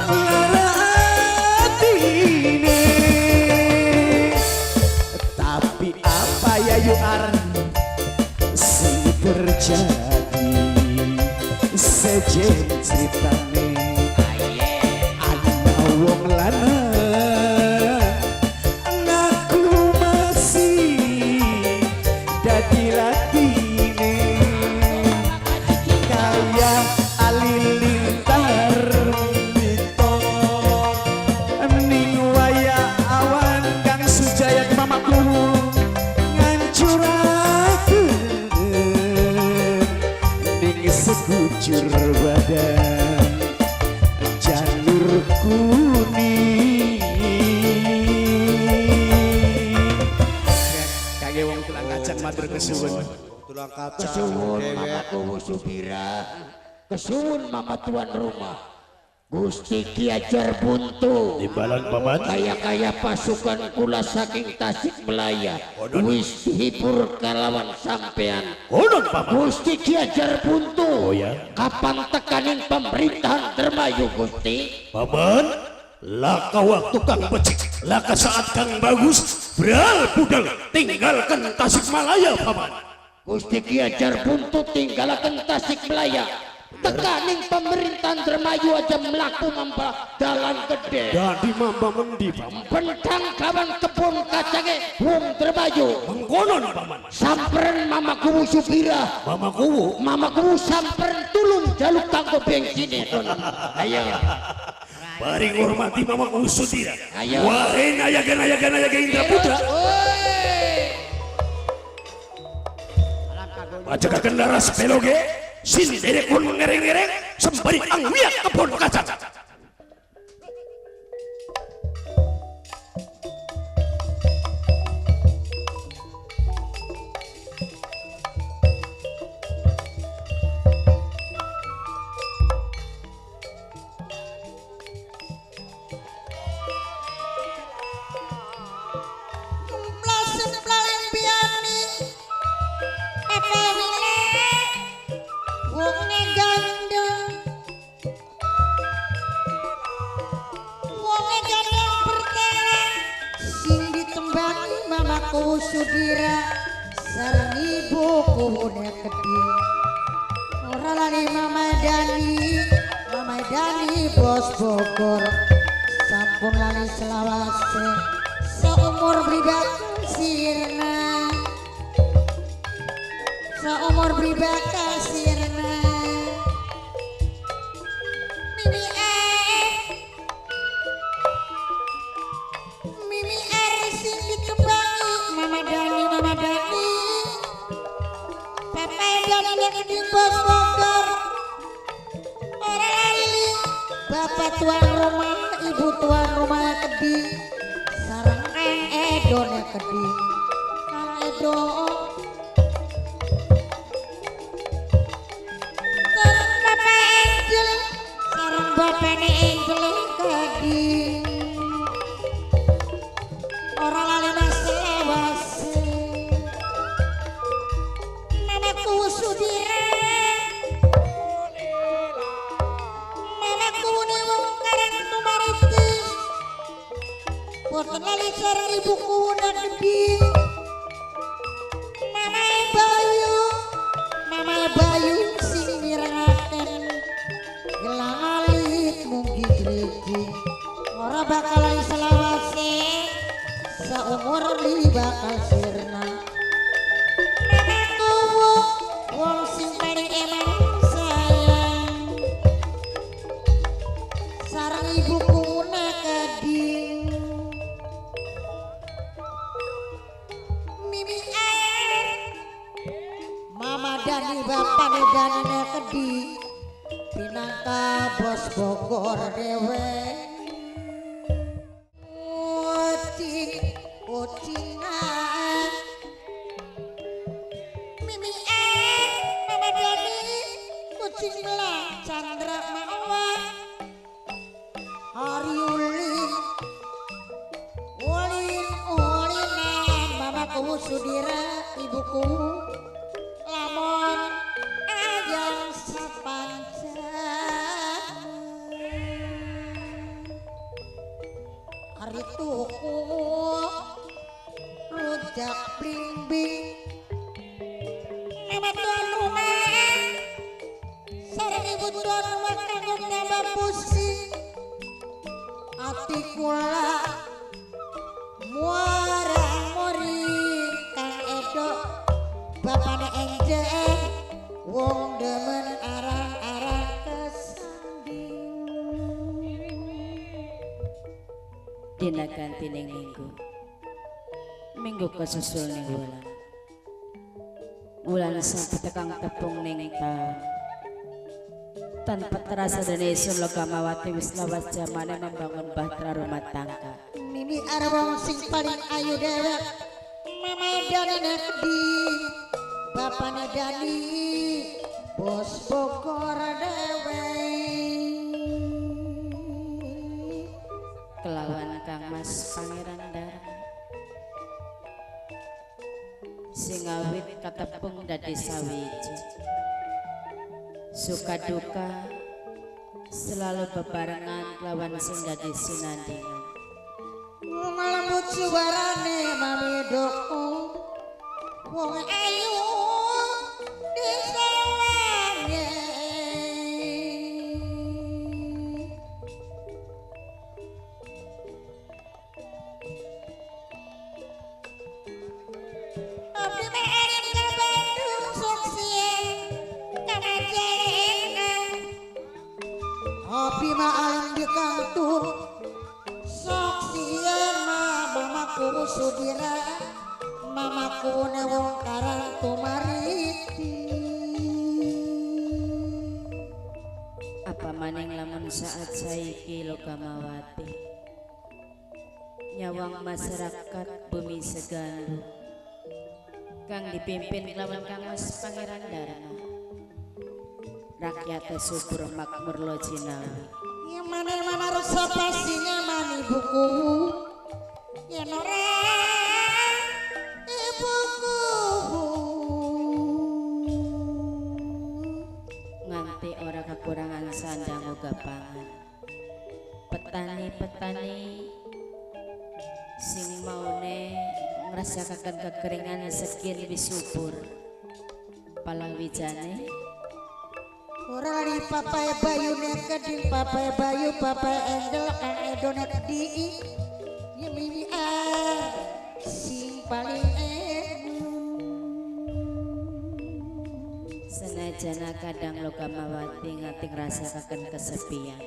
Lara atine. Tapi apa ya Yuar sing terjadi sejen ceritane ana wong lanang ngaku masih dadi lakine kaya alilintar mito ning waya awan Kang Sujaya Mama kuwu ngancuraken ning sekujur badan janur kuning. Kangge wong tulang kacang matur kesuwun. Tulang kacang. Kesuwun Mama Kuwu Subira, kesuwun Mama tuan rumah, Gusti Ki Hajar Buntu. Timbalan paman. Kaya-kaya pasukan kula saking Tasikmalaya wis dihibur kalawan sampean. Konon paman. Gusti Ki Hajar Buntu. Oh ya. Kapan tekaning pemerintahan Dermayu Gusti? Paman, laka waktu kang becik, laka saat kang bagus, beral budal tinggalkan Tasikmalaya paman. Gusti Ki Hajar Buntu tinggalaken Tasikmalaya. Tekaning pemerintahan Dermayu aja mlaku mamba dalan gede. Dadi mamba mendi paman. Bentang kawan kebun kacange wong Dermayu. Mengkonon paman. Samperen Mama Kuwu Supira. Mama Kuwu. Mama Kuwu samperen tulung jaluk kanggo bensine. Ayo. Bari ngormati Mama Kuwu Sudira. Ayo. Wahai nayaga nayaga nayaga Indra Putra. Pajak kendara sepeloge. Sini derek pun mengereng-ngereng sembari angwiak kebun kacang. Sudira sareng ibu kuwune kedhi ora lali Mama Dani, Mama Dani bos Bogor sampun lali selawase seumur beli bakal sirna, seumur beli bakal sirna. Mimi Mimi R sing dikembangi Mama Dani, Mama Dani, Papa Dani yang bos Bogor ora lali bapak tuan rumah, ibu tuan rumah kedhi sareng Kang Edone kedhi, Kang Edo sareng Bapak Angel, sareng bapane Angel kedhi ora lali selawase. Mamaku Sudira, mamaku wuni wong karang tumaritis boten lali sareng ibuku wuna kedhi. Ora bakal lali selawase, seumur li bakal sirna. Mamaku wong sing paling emang sayang, sareng ibuku nakeding. Mimi air, Mama Dani bapane Dani nakedi, pinangka bos Bogor dewe. Ucing ucingan Mimi air, Mama Dani kucing belah Chandra Mawa Hari ulin ulin ulinan mamaku Sudira ibuku lamun ayang sepanjang hari tuku rujak blimbing. Mama tuan rumah sareng ibu tuan rumah kanggo nambah pusing ati kula muara mori kang edo bapane enjeng wong demen arang-arang kesanding. Dina ganti ning minggu, minggu kesusul ning wulan, wulan sampai tekang tepung ning taun. Tanpa terasa dan isun Logamawati wis lawas jamane membangun bahtera rumah tangga. Mimi arwong sing paling ayu dewek, Mama Dani nakdi, bapane Dani bos Bogor dewe. Kelawan Kang Mas Pangeran Dharma sing awit katepung dadi sawiji, suka duka selalu bebarengan lawan sing dadi sinandingan. Ngelembut suarane mami doko wong ayu disawange. Abdi mah arep ka Bandung sukses kamajengan. Abdi mah alim di kantung sok sieun mamaku Sudira, mamaku ne wong Karang Tumariti. Apa maning lamun saat saiki Logamawati nyawang masyarakat bumi Segandu kang dipimpin lawan Kang Mas Pangeran Dharma, rakyat subur makmur lo jinawi. Yang mana-mana rusak pastinya mani buku yen ora ibuku nganti ora kekurangan sandang uga pangan. Petani-petani sing maune ngrasakaken kekeringan sekin wis subur palawijane. Ora li papae bayu nekeding, papae bayu, papae Angel kang edo nekedi ya mimi a sing paling enak. Senajana kadang Logamawati nganti ngrasakaken kesepian,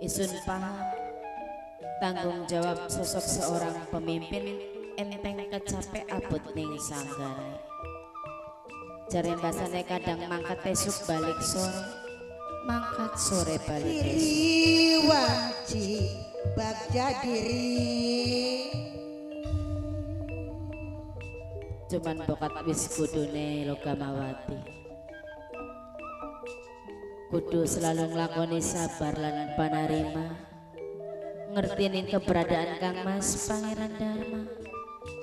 isun paham tanggung jawab sosok seorang pemimpin enteng kecapek abot ning sanggane. Jare basane kadang mangkat esuk balik sore, mangkat sore balik esuk. Diri wanci bagja diri. Cuman bokat wis kudune Logamawati kudu selalu nglakoni sabar lan panarima, ngerti ning keberadaan Kang Mas Pangeran Dharma.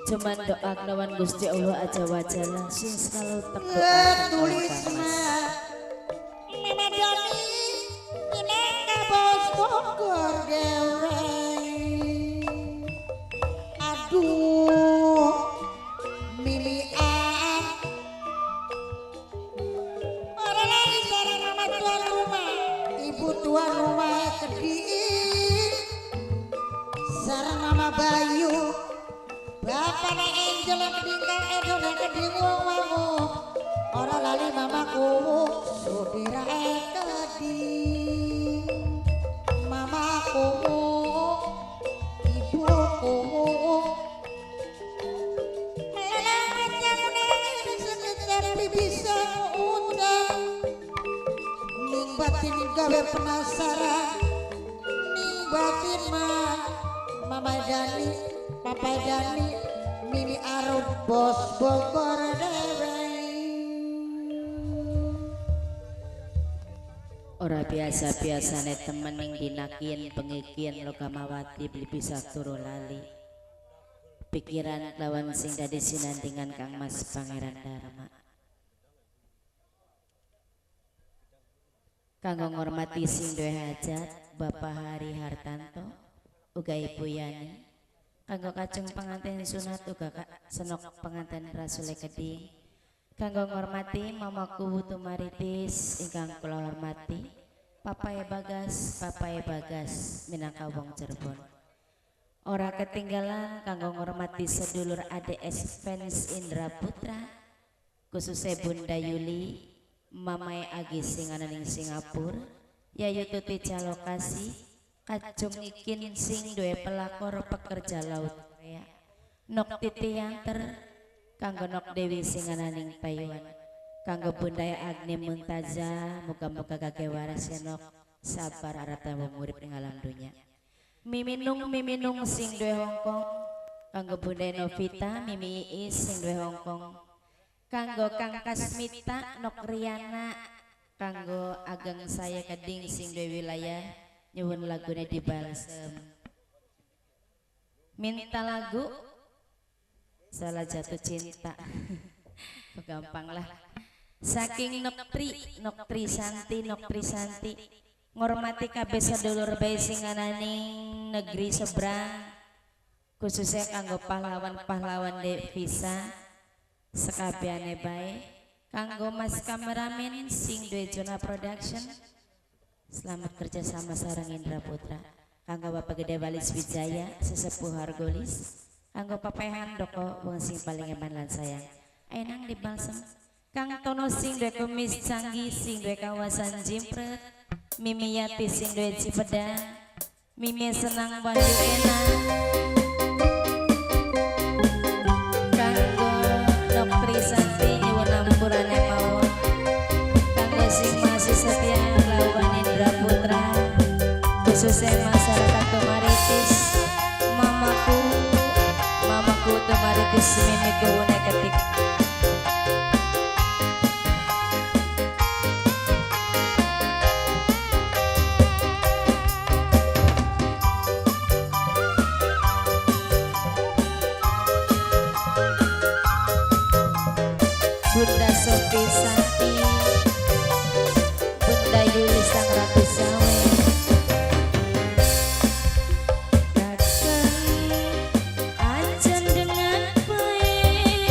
Cuman doa lawan Gusti Allah aja wajalah sing selalu tek doa tulis Mama Dani pinangka bos Bogor dewe. Aduh milian ora lali sareng mama tuan rumah, ibu tuan rumah kedhi. Bayu, Bapakne Angel Keding Kang Edone Keding wong wangu, ora lali mamaku Sudira Keding, mamaku, ibuku. Bisa undang ning batin gawe penasaran, ning batin mah Mama Dani, Papa Dani, Mimi Arun bos Bogor dewe. Ora biasa-biasane temen ning dinakian pengikian Lokamawati beli bisa turu lali. Pikiran lawan sing dadi sinandingan Kang Mas Pangeran Dharma. Kanggo ngormati sing duwe hajat Bapak Hari Hartanto uga Ibu Yani, kanggo kacung pengantin sunat uga senok pengantin Rasule Keding, kanggo ngormati mamaku Tumaritis ingkang kula hormati, Papae Bagas, Papae Bagas minangka wong Cirebon. Ora ketinggalan kanggo ngormati sedulur ADS fans Indra Putra khususnya Bunda Yuli, Mamai Agi sing ana ning Singapura, Yayu Tuti Calokasi, kacung ikin sing duwe pelakor pekerja laut Korea, Nok Titi Yanter, kanggo Nok Dewi sing ana ning Taiwan, kanggo Bunda Agni Muntaza, muga-muga gage waras ya Nok, sabar arep wong urip ning alam dunya. Miminung Miminung sing duwe Hongkong, kanggo Bunda Novita, Mimi Iis sing duwe Hongkong, kanggo Kang Kasmita Nok Riana, kanggo ageng saya Keding sing duwe wilayah nyuwun lagune dibalsem. Minta lagu Salah Jatuh Cinta. Gampang lah. Saking Noktri, Noktri Santi, Noktri Santi ngormati kabeh sedulur bae sing ana ning negeri seberang, khususnya kanggo pahlawan-pahlawan devisa sekabehane bae, kanggo mas kameramen sing duwe Jona Production, selamat kerja sama sareng Indra Putra, kanggo Bapak Gede Balis Wijaya sesepuh Hargolis, kanggo Papehan Doko wong sing paling eman lan sayang, enang di balsem, Kang Tono sing duwe kumis canggih sing duwe kawasan Jimpret, Mimi Yati sing duwe Cipedang, Mimi senang Wahyu enak, kanggo Noktri Santi nyuwun ampurane mawon, kanggo sing masih setia lawan Indra Putra, khususnya masyarakat Tumaritis, mamaku, mamaku Tumaritis mimiku ketik. Bunda Sofi Santi, Bunda Yuli Sang Ratu Sawe, kakang ajan dengan baik,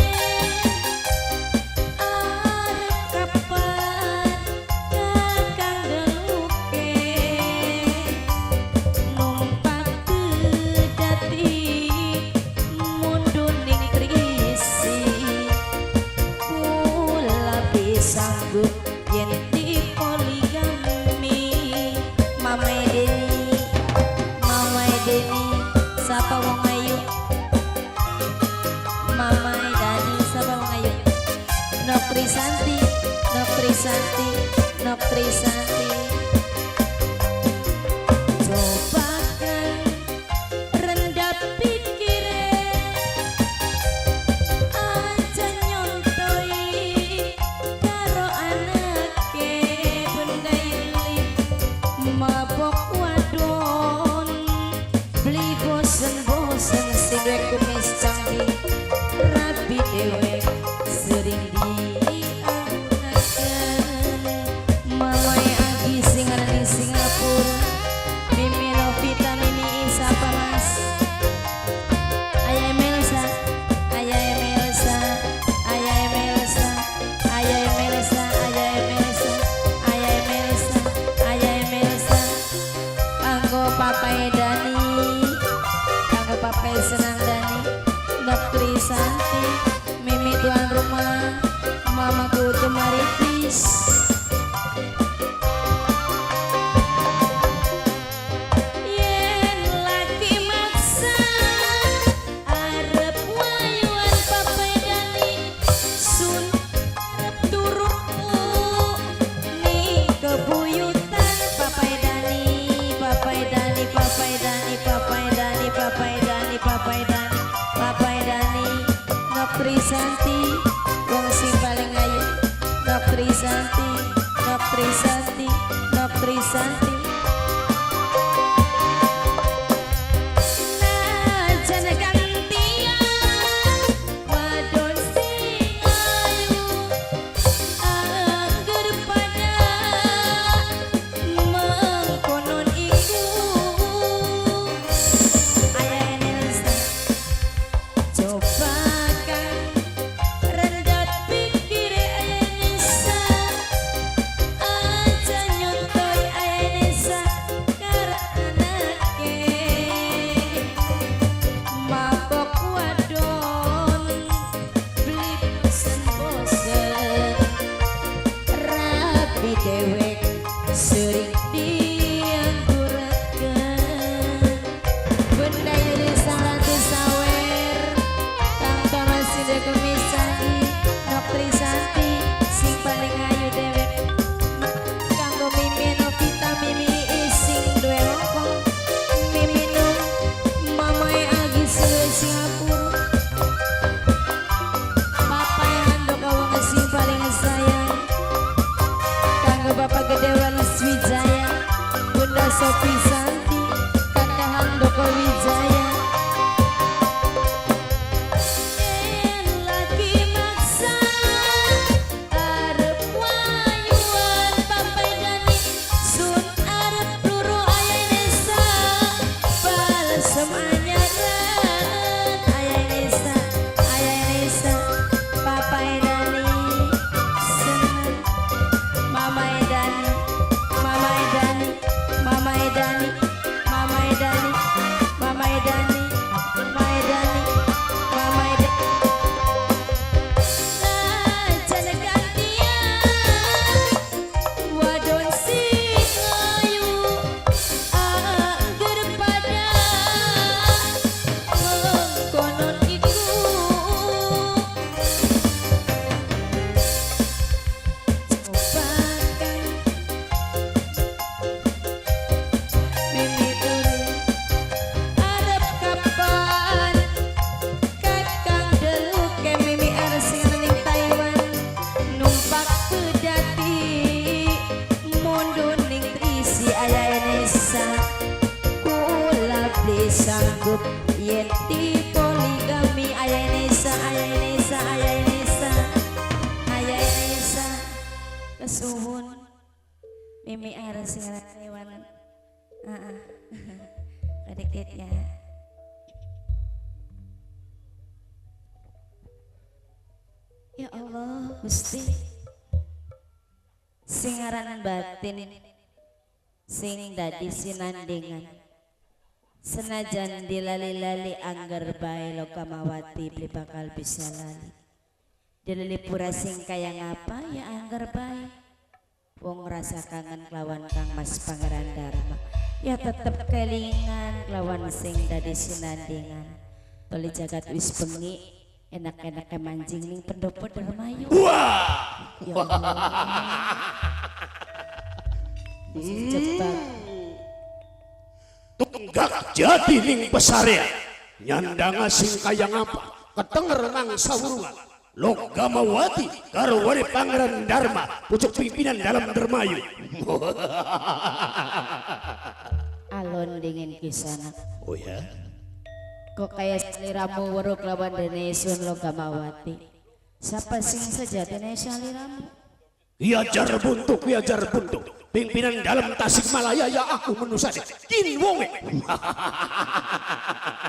arep kapan kakang deluke, numpak kedati mundur ning krisi. Bisa Trisanti, Mimi tuan rumah, Mama Kutu Maritis. Yen laki maksa arep wayuan papai dani sun arep turu ning kebuyutan papai dani papai dani papai dani papai dani papai dani papai dani papai dani Nok Trisanti wong sing paling ayu Nok Trisanti Nok Trisanti Nok Trisanti. Najan gantian wadon sing ayu angger pada mengkonon iku Ayah Elsa coba kan rendat pikir Ayah Nesa aja nyontoy Ayah Nesa karo anake mabok wadon beli bosen-bosen rapi dewek sering diangguraken Bunda Yuli Sang Ratu Sawer Kang Tono Sinde Kumisani Nok Trisanti sing paling ayu dewek kanggo Mimi Novita Mimi sing duwe Hongkong Mimi Nung Mamae Agi sing duwe Singapura Papa Handoko wong sing paling sayang kanggo Bapak Gede Walis Wijaya Bunda Sofi Santi Kakak Handoko Wijaya. Yen laki maksa arep wayuan papai dani sun arep luru Ayah Nesa balesem anyaran Ayah Nesa Ayah Nesa papai dani seneng Mama Edani, Mama Edani, Mama Edani, Mama Edani, Mama Edani, Mama Edani, Mama Edani. Najan gantian wadon sing ayu angger pada mengkonon iku. Coba kan Mimi turu arep kapan kakang deluke Mimi arep sing ning Taiwan numpak pedati mundur ning Trisi Ayah Nesa kula beli sanggup yen dipoligami Ayah Nesa Ayah Nesa Ayah Nesa Ayah Nesa kesuwun Mimi arep sing Taiwan. Heeh. Kadikit ya. Ya Allah Gusti sing aran batin sing dadi sinandingan senajan dilali-lali angger bae Lokamawati beli bakal bisa lali dililipura sing kaya ngapa ya angger bae wong rasa kangen kelawan Kang Mas Pangeran Dharma ya tetep kelingan kelawan sing dadi sinandingan toli jagat wis bengi enak-enak mancing ning pendopo Dermayu. Wah. Ya Allah. Jebak. Tunggak jadi ning pesarean nyandanga sing kaya ngapa ketenger mangsa wurungan Logamawati garwane Pangeran Dharma pucuk pimpinan dalam Dermayu. Alon dingin kisana. Oh ya. Kok kaya saliramu weruh kelawan dene Sun Logamawati. Sapa sing sejatine saliramu? Ki Ajar Buntu, Ki Ajar Buntu, pimpinan dalam Tasikmalaya ya aku menusane. Kin wonge.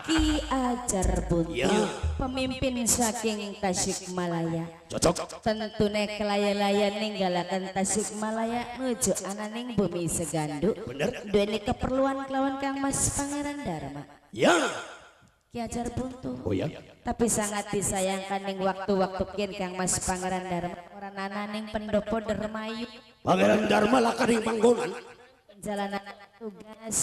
Ki Ajar Buntu, Ya. pemimpin saking Tasikmalaya. Cocok. Tentune kelaya-laya ninggalaken Tasikmalaya nuju ananing bumi Segandu. Bener. Duweni keperluan kelawan Kang Mas Pangeran Dharma. Ya. Ki Hajar Buntu. Oh ya. Tapi sangat disayangkan ning waktu-waktu kien Kang Mas Pangeran Dharma ora nana ning pendopo Dermayu. Pangeran Dharma laka ning panggonan. Perjalanan tugas.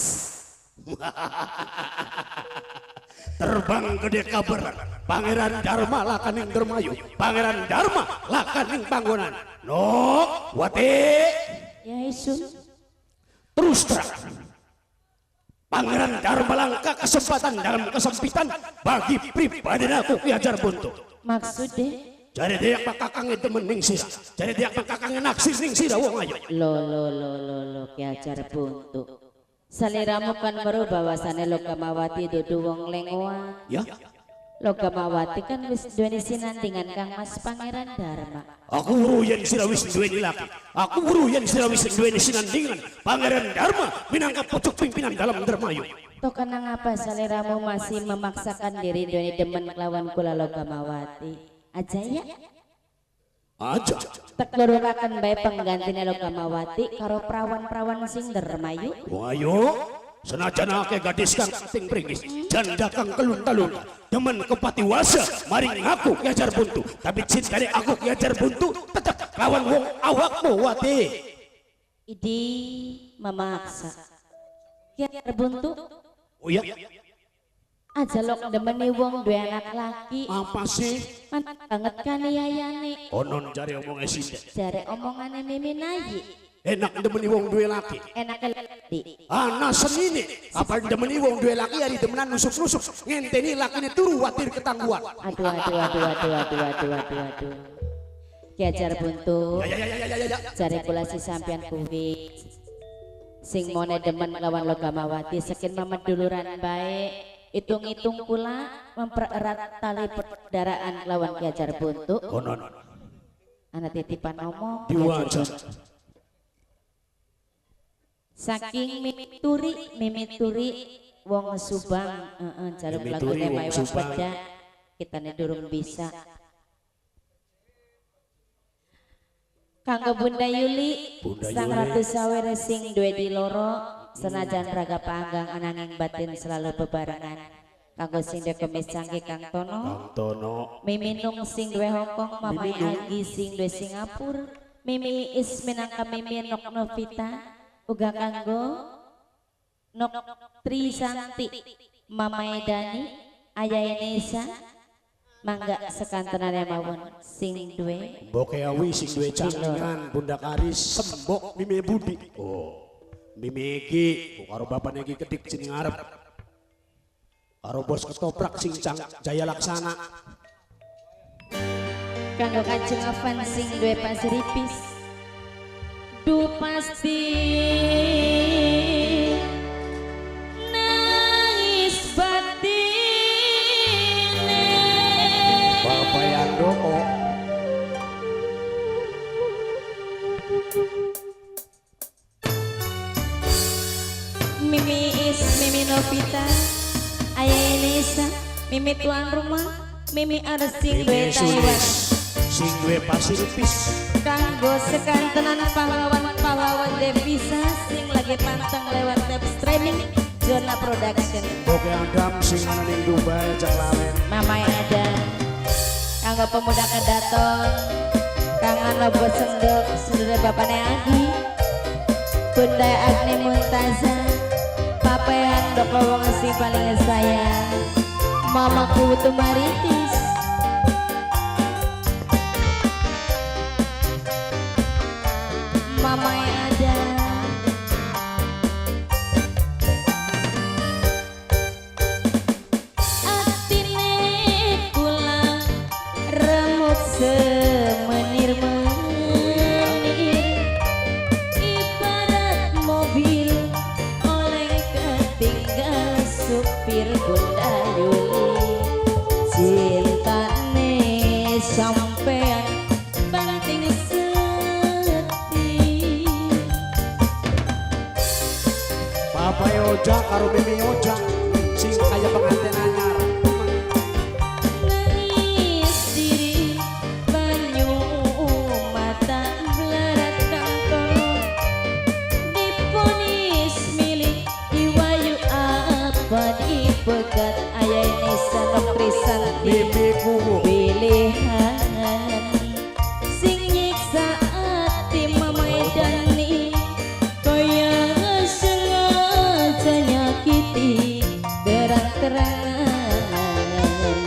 Terbang gede kabar Pangeran Dharma laka ning Dermayu. Pangeran Dharma laka ning panggonan. Nok wate. Ya isu. Terus terang Pangeran Dharma langka kesempatan dalam kesempitan bagi pribadi aku Ki Hajar Buntu. Maksudnya? Jare dia pakakange demen ning sira. Jare dia pakakange naksir ning sira wong ayu. Lo lo lo lo lo Ki Hajar Buntu. Saliramu kan weruh bahwasane Lokamawati dudu wong lengoan. Ya. Lokamawati kan wis duweni sinandingan Kang Mas Pangeran Dharma. Aku weruh yen sira wis duweni laki. Aku weruh yen sira wis duweni sinandingan Pangeran Dharma minangka pucuk pimpinan dalam Dermayu. Toh kenang apa saliramu masih memaksakan diri duweni demen kelawan kula Lokamawati? Aja ya. Aja. Tek lurukaken bae penggantine Lokamawati karo prawan-prawan sing Dermayu. Wong ayu, senajan akeh gadis kang kating pringgis, janda kang kelunta-lunta, demen kepatiwasa maring aku Ki Hajar Buntu, tapi cintane aku Ki Hajar Buntu tetep lawan wong awakmu wati. Idi memaksa. Ki Hajar Buntu. Oh iya. Aja lok demeni wong duwe anak laki. Apa sih? Mantap banget kan yayane. Onon jare omonge sinden. Jare omongane Mimi Nayi. Enak demeni wong duwe laki. Enak laki. Ana senine. Apa demeni wong duwe laki ari demenan nusuk-nusuk ngenteni lakine turu watir ketangguhan. Aduh aduh aduh aduh aduh aduh aduh aduh. Ki Hajar Buntu. Ya ya ya ya ya. Jare kula si sampean kuwi. Sing mone demen lawan Lokamawati sekin mameduluran bae. Hitung-hitung pula mempererat tali perdaraan lawan Ki Hajar Buntu. Konon. Anak titipan omong. Diwajah. Saking mimituri wong Subang, jaluk lagune Mae Wong Beda, kitane durung bisa. Kanggo Bunda Yuli, Sang Ratu Sawere sing duwe di loro, senajan raga panggang ananging batin selalu bebarengan. Kanggo sing duwe kemis canggih Kang Tono, Kang Tono, Mimi Nung sing duwe Hongkong, Mama Agi sing duwe Singapura, Mimi Is minangka Mimi Nok Novita, uga kanggo Nok Trisanti, Mama Dani, Ayah Inesa, mangga sekantenane mawon sing duwe Mboke Awi sing duwe cangkingan Bunda Karis sembok Mimi Budi. Oh. Mimi iki karo bapane iki kedik jeneng arep. Karo bos ketoprak sing cang Jaya Laksana. Kanggo Kajeng Avan sing duwe Pasir Ipis. Du pasti nangis batine. Bapak Yandoko. Mimi Is, Mimi Novita, Ayah Elisa, Mimi tuan rumah, Mimi Arsing duwe Taiwan, sing duwe Pasir Ipis. Kanggo sekantenan pahlawan-pahlawan devisa sing lagi panteng lewat web streaming Zona Production. Oke Adam sing ana ning Dubai cek lalen. Mamai ada. Kanggo pemuda kedaton, kangen lobo sendok sedulur bapane Agi, Bunda Agni Muntaza, papean doko wong sing paling sayang, mamaku Tumaritis. Mama ada. Atine kula remuk semenir-menir, ibarat mobil oleh ketinggal supir Bunda Yuli. Cintane sampean banting seti. Bapak Oja karo Mimi Oja sing kaya pengantin anyar. Nangis diri banyu mata belarat kangkong, diponis milik diwayu apa dipegat Ayah Inesa. Risanti Mimi Kuwu pilihan sing nyiksa ati Mama Dani kaya sengaja nyakiti terang-terangan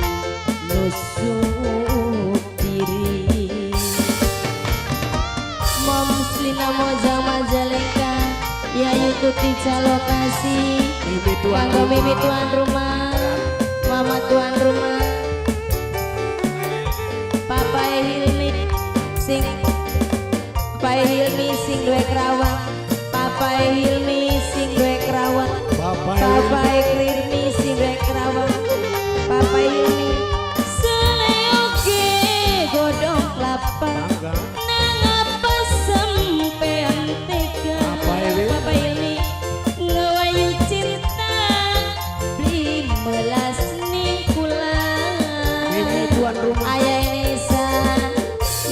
nusuk diri. Moms Lina Moza Majalengka Yayu Tuti Calokasi Mimi tuan Kanggo Mimi rumah. Tuan rumah, Mama tuan rumah, Papa Hilmi sing Papa Hilmi sing duwe Kerawang, Papa Hilmi sing duwe Kerawang, Bapak Papa Hilmi sing duwe Kerawang, Papa Hilmi seleoke godhong kelapa. Bangga. Nangapa sampean tega? Papa Hilmi. Papa Hilmi ngewayu cinta beli melas ning kula. Mimi tuan rumah. Ayah Inesa,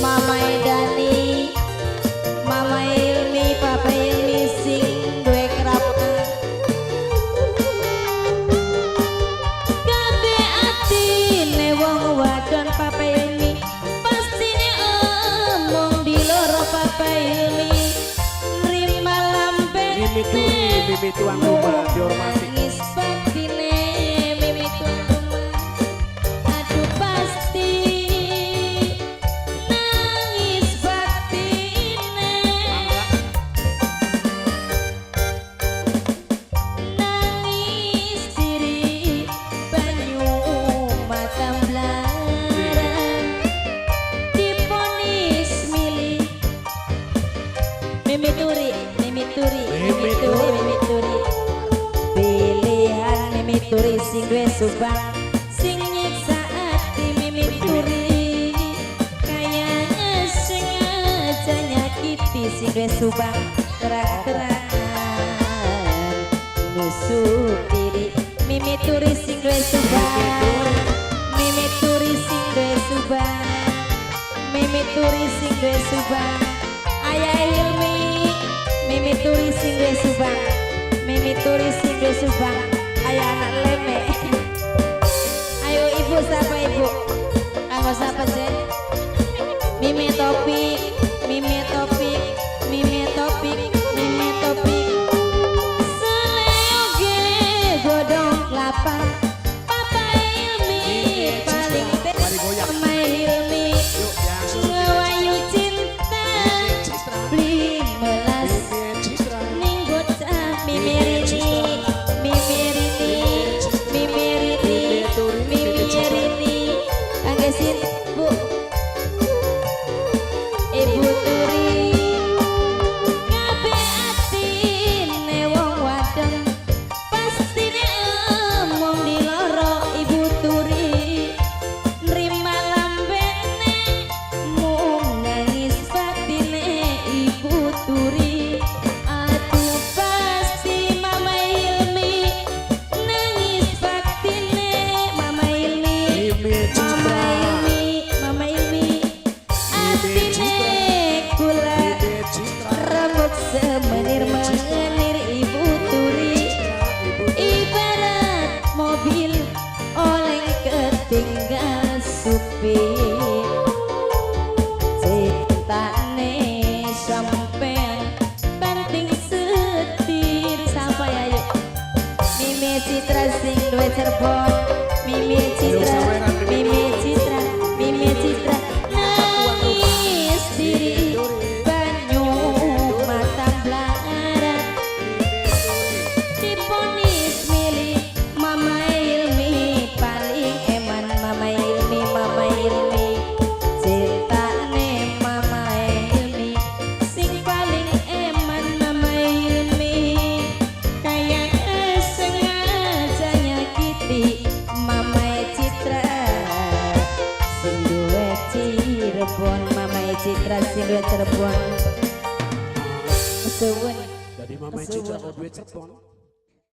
Mama Dani, Mama Ilmi, Papa Ilmi sing duwe Kerawang. Kabeh atine wong wadon Papa Ilmi pastine omong diloro Papa Ilmi nrima lambe Mimi Turi, Mimi tuan rumah dihormati. nangis batine Mimi tuan rumah aduh pasti nangis batine nangis diri banyu mata blarang diponis milih Mimi Turi, Mimi Turi, Mimi Turi, Mimi Turi pilihan Mimi Turi sing duwe Subang sing nyiksa ati Mimi Turi kaya sengaja nyakiti sing duwe Subang terang-terangan nusuk diri Mimi Turi sing duwe Subang, Mimi Turi sing duwe Subang, Mimi Turi sing duwe Subang, Ayah Hilmi Mimi Turi sing duwe Subang, Mimi Turi sing duwe Subang, ayah anak leme. Ayo ibu siapa ibu? Kanggo siapa Jen? Mimi Topik, Mimi Topik, Mimi Topik, Mimi Topik. Seleoge godong kelapa, Papa Ilmi paling Mari goyang. Mama Ilmi Yuk yang ngewayu cinta beli melas Mimi Citra. ning bocah Mimi Rini, Mimi Rini, Mimi Rini, Mimi Rini kangge sin Bu Ibu Turi kabeh atine wong wadon pastine omong diloro Ibu Turi nrima lambene mung nangis batine Ibu Turi aduh pasti Mama Ilmi nangis batine Mama Ilmi Mimi Mama Citra. Ilmi Mama Ilmi atine kula Mimi Citra. remuk semenir menir Ibu Turi ibarat mobil oleng ketinggal supir cintane sampean banting setir sampai ayo Mimi Citra sing duwe Cirebon Mimi Citra Mimi Citra Mimi Citra nangis diri banyu mata blarang diponis milih Mama Ilmi paling eman Mama Ilmi Mama Ilmi cintane Mama Ilmi sing paling eman Mama Ilmi kaya sengaja nyakiti Mama Citra sing duwe Cirebon Mama Citra sing duwe Cirebon. Suwun. Jadi Mama Citra kok duwe Cirebon.